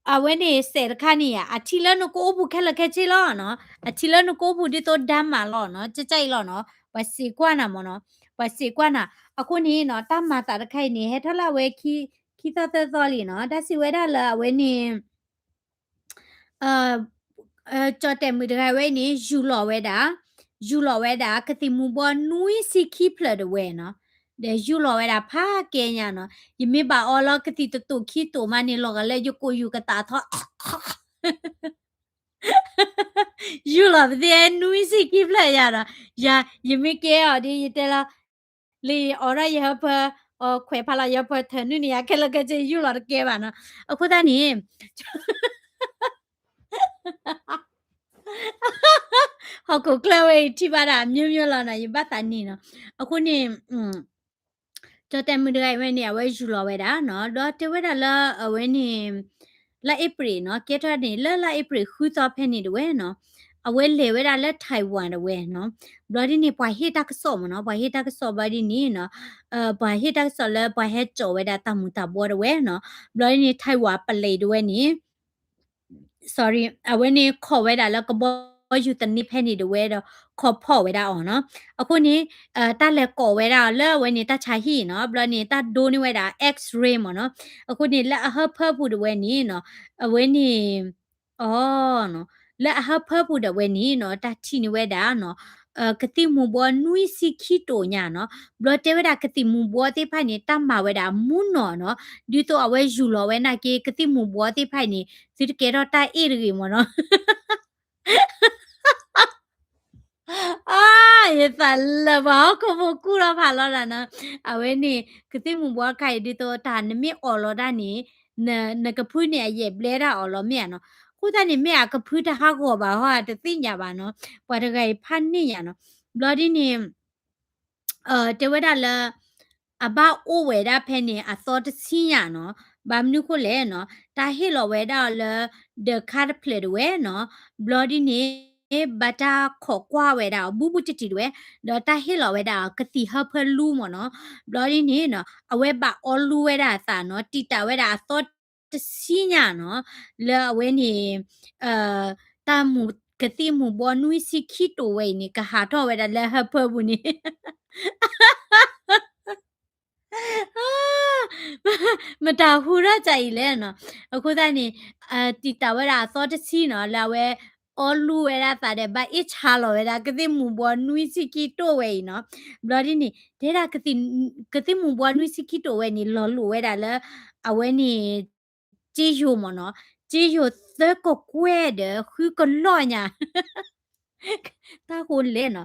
အဝဲန့ၣ်စဲးတခါန့ၣ်ဧါ အထံၣ်လၢနကအိၣ်ပူၤခဲလၢာ်ခဲဆ့လီၤနီၤ, အထံၣ်လၢနကအိၣ်ပူၤဒ်သိးဒါမးလီၤနီၤ, ကၢ်အံၤလီၤနီၤ, ပှၤစံးကွၢ်နၤမးနီၤ, ပှၤစံးကွၢ်နၤ, အဃိန့ၣ်နီၤ တၢ်မၤသးတခါအံၤန့ၣ် ဟဲထီၣ်လၢအဝဲခံသီသၢသီလံနီၤ, တၢ်စံးဝဲဒၣ်လၢအဝဲန့ၣ် ကၠီၣ်တဲၣ်မုၣ်တဂၤဝဲအံၤန့ၣ် ယူၢ်လီၤဝဲဒၣ်, ယူၢ်လီၤဝဲဒၣ် ကသံၣ်မူၤဘှီနွံဆံခံဖျၢၣ်တဝဲနီၤ, ဒီးယူၢ်လီၤဝဲဒၣ်ဖးကဲညါနီၤ, ယမ့ၢ်ဘၣ်အီလီၤကသံၣ်တတူာ်ခံတူာ်မးန့ၣ် လီၤဂာ်လၢယကိာ်ယူၤကသးထီၣ် ယူၢ်လီၤပသ့ၣ်နွံဆံခံဖျၢၣ်ယၤဒီး, ယၤ ယမ့ၢ်ကဲအီၤဒီး ယတဲလီၤ, လံအီၤဒီးယဟၢဖၢ, အီၣ်ခွဲးဖးလီၤယီၤပှၤထၢနုၢ်န့ၣ် ယခဲလၢာ်ခဲဆ့ယူၢ်လီၤတကဲဘၣ်နီၤ. အဃိသတးန့ၣ် ဟီၣ်ခိၣ်ချၢဝဲအံၤထံၣ်ဘၣ်ဒၣ် မျိုးမျိုးလီၤနီၤ ယဘၣ်သးန့ၣ်နီၤ. အဃိန့ၣ် ကၠီၣ်တဲၣ်မုၣ်တဂၤအံၤဝဲန့ၣ် အဝဲယူၢ်လီၤဝဲဒၣ်နီၤ ဒီးတဲဝဲဒၣ်လၢအဝဲန့ၣ် လါအ့ဖြ့ၣ်နီၤ ကဲထီၣ်န့ၣ် လၢလါအ့ဖြ့ၣ်ဃုသီဖဲန့ၣ်တဝဲနီၤ အဝဲလဲၤဝဲဒၣ်လၢ Taiwan တဝဲနီၤ. ဘျီဒ်န့ၣ် ပှၤဟ့ၣ်တၢ်ကစီၣ်မ့ၢ်နီၤ ပှၤဟ့ၣ်တၢ်ကစီၣ်ဘျီဒ်န့ၣ်နီၤ ပှၤဟ့ၣ်တၢ်ကစီၣ်လၢပှၤဟဲကၠီၣ်ဝဲဒၣ်တၢ်မူၤတၢ်ဘှီတဝဲနီၤ. ဘျီဒ်န့ၣ် Taiwan ပလံးတဝဲန့ၣ် sorry အဝဲန့ၣ်ခိးဝဲဒၣ်လၢကဘီယူၤသန့ဖဲန့ၣ်တဝဲ ဒီးခိးဖီၣ်ဝဲဒၣ်အီၤနီၤ. အဃိန့ၣ် တၢ်လဲၤကိးဝဲဒၣ်အီၤလၢအဝဲန့ၣ်တၢ်ဆါဟံၣ်နီၤ ဘျီန့ၣ် တၢ်ဒိန့ၢ်ဝဲဒၣ် X-ray မ့ၢ်နီၤ. အဃိန့ၣ် လၢအဟၢဖၢပူၤတဝဲန့ၣ်နီၤ အဝဲန့ၣ် အီၤ လၢအဟၢဖၢပူၤဒၣ်ဝဲန့ၣ်နီၤ တၢ်ထံၣ်န့ၢ်ဝဲဒၣ်နီၤ ကသံၣ်မူၤဘှီနွံဆံခံတိာ်ညါနီၤ. ဘျီတဲဝဲဒၣ်ကသံၣ်မူၤဘှီသ့ၣ်တဖၣ်န့ၣ် တၢ်မၤဝဲဒၣ်မူနီၢ်နီၤ ဒ်သိးအဝဲယူၢ်လီၤဝဲနာ်က့ ကသံၣ်မူၤဘှီသ့ၣ်တဖၣ်န့ၣ် သုတကဲထီၣ်တၢ်အ့ၣ်တဂ့ၤမ့ၢ်နီၤ. အါ ယသးလၢပှၤဟီၣ်ခိၣ်ဖိကူၣ်ထီၣ်ဖးလီၤဒၣ်နီၤ. အဝဲန့ၣ် ကသံၣ်မူၤဘှီတခါအံၤ ဒ်သိးတၢ်နမ့ၢ်အီၣ်လီၤတၢ်န့ၣ် နကဖုန့ၣ် အယဲၢ်ဘျဲတၢ်အီၣ်လီၤမ့ၢ်ဧါနီၤ. အဃိသတးန့ၣ် မ့ၢ်အကဖုတဟးဂီၤဘၣ်ဟီ တသ့ၣ်ညါဘၣ်နီၤ. ပှၤတဂၤအံၤဖးန့ၢ်ညါနီၤ. ဘျီဒ်န့ၣ် တဲဝဲဒၣ်လၢ အဘၣ်အိၣ်ဝဲဒၣ်ဖဲန့ၣ် အသီတဆံညါနီၤ. ဘၣ်မနုၤဃိလဲၣ်နီၤ တၢ်ဟ့ၣ်လီၤဝဲဒၣ်အီၤလၢ ဒီးခါတဖျၢၣ်တဝဲနီၤ. ဘျီဒ်န့ၣ် ဘၣ်တၢ်ခိးကွၢ်ဝဲဒၣ်အီၤ ဘူးဘူးတံၢ်တံၢ်တဝဲ, ဒီးတၢ်ဟ့ၣ်လီၤဝဲဒၣ်အီၤ ကသံၣ်ဟၢဖၢလူမ့ၢ်နီၤ. ဘျီဒ်န့ၣ်နီၤ အဝဲဘၣ်အီလူဝဲဒၣ်အသးနီၤ တံာ်တာ်ဝဲဒၣ်အသီတဆံညါနီၤ လၢအဝဲန့ၣ် တၢ်မူၤ ကသံၣ်မူၤဘှီနွံဆံခံတိာ်ဝဲအံၤန့ၣ် ကဟးထီၣ်ဝဲဒၣ်လၢဟၢဖၢပူၤန့ၣ် မတၤဟူထီၣ်ကၢ်အံၤလဲၣ်နီၤ. အဃိသတးန့ၣ် တံာ်တာ်ဝဲဒၣ်အသီတဆံနီၤ လၢအဝဲအီလူဝဲဒၣ်သးဒီး ဘၣ်အ့ၣ်ဆါလီၤဝဲဒၣ် ကသံၣ်မူၤဘှီနွံဆံခံတိာ်ဝဲအံၤနီၤ. ဘျီဒ်န့ၣ် တဲဒၣ် ကသံၣ်မူၤဘှီနွံဆံခံတိာ်ဝဲန့ၣ် လီၤလိာ်ဝဲဒၣ်လၢ အဝဲန့ၣ် စ့ယိၤမ့ၢ်နီၤ, စ့ယိၤသၢကကွဲၢ်ဒီးဃုကလီၢ်ညါ တၢ်ဃိလဲၣ်နီၤ,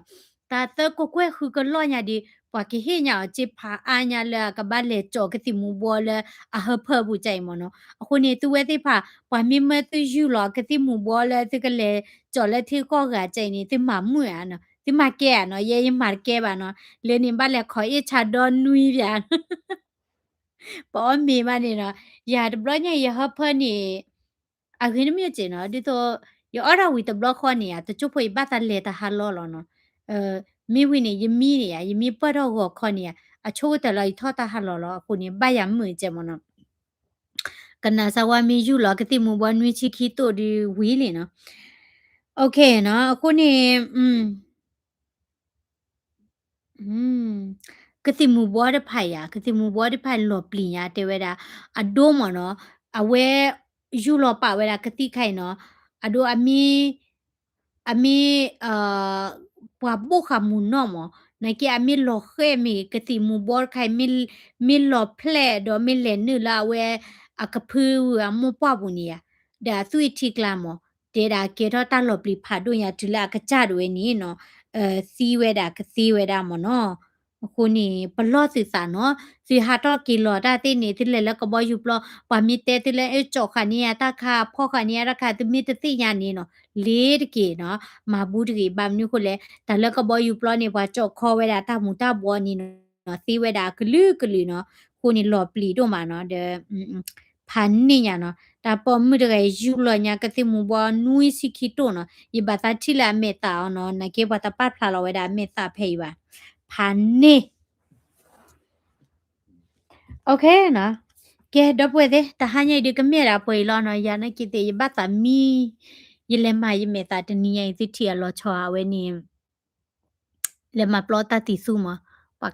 တၢ်သၢကကွဲၢ်ဃုကလီၢ်ညါဒီး ပှၤကဟ့ၣ်ညါအီၤစ့ဖးအါညါလၢအကဘၣ်လဲၤကၠီၣ်ကသံၣ်မူၤဘှီလၢအဟၢဖၢပူၤကၢ်အံၤမ့ၢ်နီၤ. အဃိန့ၣ် သုဝဲသ့ၣ်တဖၣ် ပှၤမ့ၢ်မၢသုယူၢ်လီၤကသံၣ်မူၤဘှီလၢသုကလဲၤကၠီၣ်လၢထံကီၢ်ဂၤကၢ်အံၤန့ၣ် သုမၤမုာ်ဧါနီၤ, သုမၤကဲဧါနီၤ, ယဲယမၤတကဲဘၣ်နီၤ, လၢန့ၣ်ဘၣ်လဲၤခိးအ့ၣ်ဆါဒီနွံပၠး ပအီၣ်မ့ၤမးန့ၣ်နီၤ, ယၤတဘျီညါယဟၢဖၢန့ၣ် အဂ့ၢ်တမ့ၢ်က့နီၤ, ဒ်သိး ယအီၣ်ဒၣ်ဝံၤတဘျီဃီန့ၣ်ဧါ, တကၠိဖိယဘၣ်သးလဲၤတဟါလီၤလီၤနီၤ, မ့ၢ်ဝံၤန့ၣ် ယမံန့ၣ်ဧါ, ယမံပၢၢ်ထီၣ်ဂီၤခီန့ၣ်ဧါ, အဆိကတၢၢ်လီၤယထီၣ်တၢ်ဟါလီၤလီၤ, အဃိန့ၣ် ဘၣ်ယၤမုာ်ကဲမ့ၢ်နီၤ, ကနၣ်စၢ်ဝါမ့ၢ်ယူၢ်လီၤကသံၣ်မူၤဘှီနွံဆံခံတိာ်ဒုးဝံၤလံနီၤ, အဃိန့ၣ် ကသံၣ်မူၤဘှီတဖၣ်ဧါ, ကသံၣ်မူၤဘှီတဖၣ်လီၤပျံၤညါတဲဝဲဒၣ်, အဒိမ့ၢ်နီၤ, အဝဲ ယူၢ်လီၤပာ်ဝဲဒၣ်ကသံၣ်ခါအံၤနီၤ, အဒိ အမ့ၢ် အမ့ၢ် ပှၤဘိၣ်ဃာ်မူၤနီၢ်မး, နာ်က့အမ့ၢ်လီၤဃဲမ့ၢ် ကသံၣ်မူၤဘှီတခါအံၤ မ့ၢ်လီၤဖျဲၣ်ဒီးမ့ၢ်လဲၤနုာ်လၢအဝဲ အကဖုအမိၢ်ပှၢ်ပူၤန့ၣ်ဧါ, ဒီးအသွံၣ်အထံကျါမး, တဲဒၣ်ကဲထီၣ်တၢ်လီၤပျံၤဖးဒိၣ်ညါတုၤလၢအကစၢ်ဒၣ်ဝဲန့ၣ်နီၤ, သံဝဲဒၣ်ကသ့ဝဲဒၣ်မ့ၢ်နီၤ, အဃိန့ၣ် ပလီၢ်သုသးနီၤ, သုဟးထီၣ်က့ၤလီၤတၢ်သ့ၣ်န့ၣ် သုလဲၤလၢကဘီယူၤပျီ, ပှၤမ့ၢ်တဲသုလၢအကၠီၣ်ဃာ်န့ၢ်ယၤတၢ်ခါ ဖီၣ်ဃာ်န့ၢ်ယၤတၢ်ခါ သုမ့ၢ်တသ့ၣ်ညါန့ၣ်နီၤ, လ့ၤတက့ၢ်နီၤ, မၤဘူးတဂ့ၤ, ဘၣ်မနုၤဃိလဲၣ်, တၢ်လၢကဘီယူၤပျီန့ၣ် ပှၤကၠီၣ်ခီဝဲဒၣ်တၢ်မူၤတၢ်ဘှီန့ၣ်နီၤ, သ့ဝဲဒၣ်အကလုာ်ကလုာ်နီၤ, အဃိန့ၣ်လီၤပျံၤဒိၣ်မးနီၤ, ဒီး ဖးန့ၢ်ညါနီၤ, တၢ်ပိာ်မုၣ်တဂၤအံၤယူၢ်လီၤညါကသံၣ်မူၤဘှီနွံဆံခံတိာ်နီၤ, ယဘၣ်သးထံၣ်လၢအမဲာ်သးအီၤနီၤ, နာ်က့ပှၤတပာ်ဖျါလီၤဝဲဒၣ်အမဲာ်သးဖဲအံၤဘၣ်, ဖးန့ၢ် OK နီၤ, ကဲ ဒီပုၢ်ဝဲၢ်သ့ၣ် တဟါညါအံၤဒုးကမ့ၢ်ဒၣ်ပှဲၤအံၤလီၤနီၤ, ယၤနာ်က့သ့ၣ် ယဘၣ်သးမံ, ယလဲၤမၤယမဲာ်သးတနံၤညါအံၤ သုထံၣ်အလီၤဆီဧါဝဲန့ၣ် လဲၤမၤပျီတၢ်တံၢ်သူမး, ပှၤ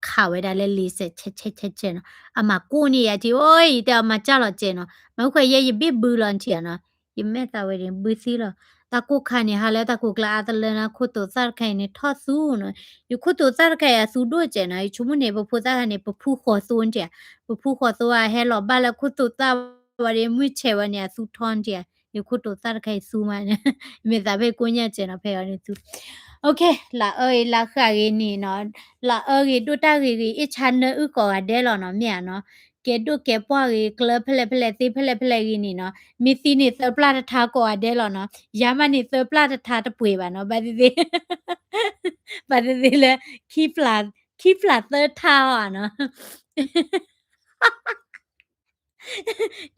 ခးဝဲဒၣ်လၢလံၤစဲး ဆဲးဆဲးဆဲးဆဲးနီၤ, အမၤကိၢ်န့ၢ်ယၤထံၣ်, အိ ယတဲအီၤမၤစၢ်လီၤစဲးနီၤ, မ့ၢ်ခွဲးယဲယဘ့ၣ်ဘုလီၤထံၣ်နီၤ, ယမဲာ်သးဝဲဒၣ်ဘုသံလီၤ, တၢ်ကိၢ်ခါန့ၣ် ဟါလၢတၢ်ကိၢ်ကျါအါတလၢနီၤ, ခိၣ်တိၤသၣ်တခါအံၤန့ၣ်ထီၣ်သူနီၤ, ယခိၣ်တိၤသၣ်တခါအံၤအသူဒိၣ်စဲးနီၤ, ယဆိကမိၣ်န့ၣ် ပဖိသၣ်ခါန့ၣ် ပဖူဃီၤသိနထံၣ်, ပဖူဃီၤသိဧါ ဟဲလီၤဘၣ်လၢခိၣ်တိၤသၣ်ဝဲဒၣ် မုၢ်ဆဲးဝဲန့ၣ် အသူထီနထံၣ်ဧါ ယခိၣ်တိၤသၣ်တခါအံၤသူမးန့ၣ်, မ့ၢ်သးဖဲကိညၣ်စဲးနီၤ ဖဲအီၤန့ၣ်သူ. လၢအၢဂ့ၤလၢဃၣ်ဂ့ၤန့ၣ်နီၤ, လၢအၢဂ့ၤဒိၣ်တၢ်ဂ့ၤဂ့ၤ အ့ၣ်ဆါနၢအုၣ်ကိးဂၤဒဲးလီၤနီၤ မ့ၢ်ဧါနီၤ, ကဲဒိၣ်ကဲပှၢ်ဂ့ၤ ကျၢဖဲလဲၣ်ဖဲလဲၣ်သ့ဖဲလဲၣ်ဖဲလဲၣ်ဂ့ၤန့ၣ်နီၤ, မ့ၢ်သံန့ၣ်သၢပျၢ်တထါကိးဂၤဒဲးလီၤနီၤ, ယၤမးန့ၣ်သၢပျၢ်တထါတပှဲၤဘၣ်နီၤ, ဘၣ်သ့ၣ်သ့ၣ် ဘၣ်သ့ၣ်သ့ၣ်လၢ ခံပျၢ်သၢထါအီၤနီၤ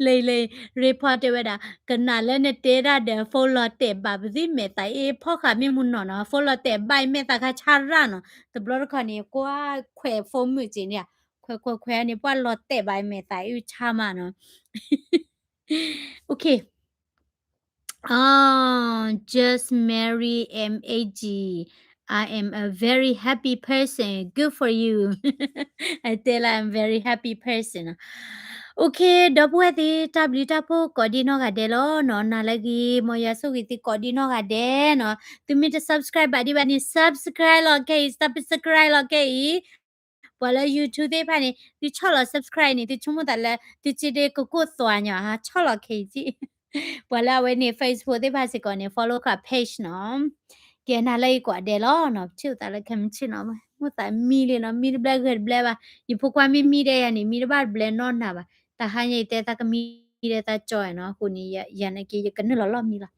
လၢလၢ report တဲဝဲဒၣ် ကနၣ်လၢနတဲဒၣ်ဒီး phone လီၤတဲာ်ဘၣ်ပသံမဲာ်သးအ့ၣ်ဖီၣ်ဃာ်မ့ၢ်မူနီၢ်နီၤ, phone လီၤတဲာ်ဘၣ်အံၤမဲာ်သးခါဆါရၣ်နီၤ, တဘျီတခီၣ်န့ၣ် ကွၢ်ခွဲး phone မုာ်စ့ၢ်န့ၣ်, ခွဲးခွဲးခွဲးန့ၣ် ပှၢ်လီၤတဲာ်ဘၣ်အံၤမဲာ်သးအ့ၣ်ဆါမးနီၤ Okay. Oh, just marry M A G. I am a very happy person. Good for you. I tell her I'm very happy person. Okay, ဒီပုၢ်ဝဲၢ်သ့ၣ် တၢ်ဘျုးတၢ်ဖှိၣ်ကိးဒံနီၢ်ဂၤဒဲးလီၤနီၤ, နၤလၢအဂ့ၤ မ်ယွၤဆိၣ်ဂ့ၤသုကိးဒံနီၢ်ဂၤဒဲးနီၤ, သုမ့ၢ်တ subscribe ဘၣ်ဒံးဘၣ်န့ၣ် subscribe လီၤခဲအံၤ, subscribe လီၤခဲအံၤ ပှၤလၢ YouTube သ့ၣ်တဖၣ်န့ၣ် သုဆီၣ်လီၤ subscribe န့ၣ် သုဆိကမိၣ်သးလၢ သုစ့ဒ့ကကိၣ်သွါညီ, ဆီၣ်လီၤခဲအံၤက့, ပှၤလၢအဝဲန့ၣ် Facebook သ့ၣ်တဖၣ်စ့ၢ်ကီးန့ၣ် follow ခး page နီၤ, ကဲနၤလၢအံၤကိးဂၤဒဲးလီၤနီၤ, ထံၣ်သးလၢခဲမုၢ်ဆ့ၣ်နီၤ, မိၣ်သးမံလံနီၤ, မံတဘျဲဂဲၤတဘျဲဘၣ်, ယဖိခွါမ့ၢ်မံဒဲးယၤန့ၣ် မံတဘၣ်တဘျဲနီၢ်နၤဘၣ်, တဟါညါယတဲသးကမံဒဲးသးကၠီနီၤ, အဃိန့ၣ် ယၤနာ်က့ ယကနုာ်လီၤလီၢ်မံလီၤ,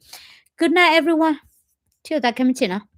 Good night everyone, ထံၣ်သးခဲမုၢ်ဆ့ၣ်နီၤ.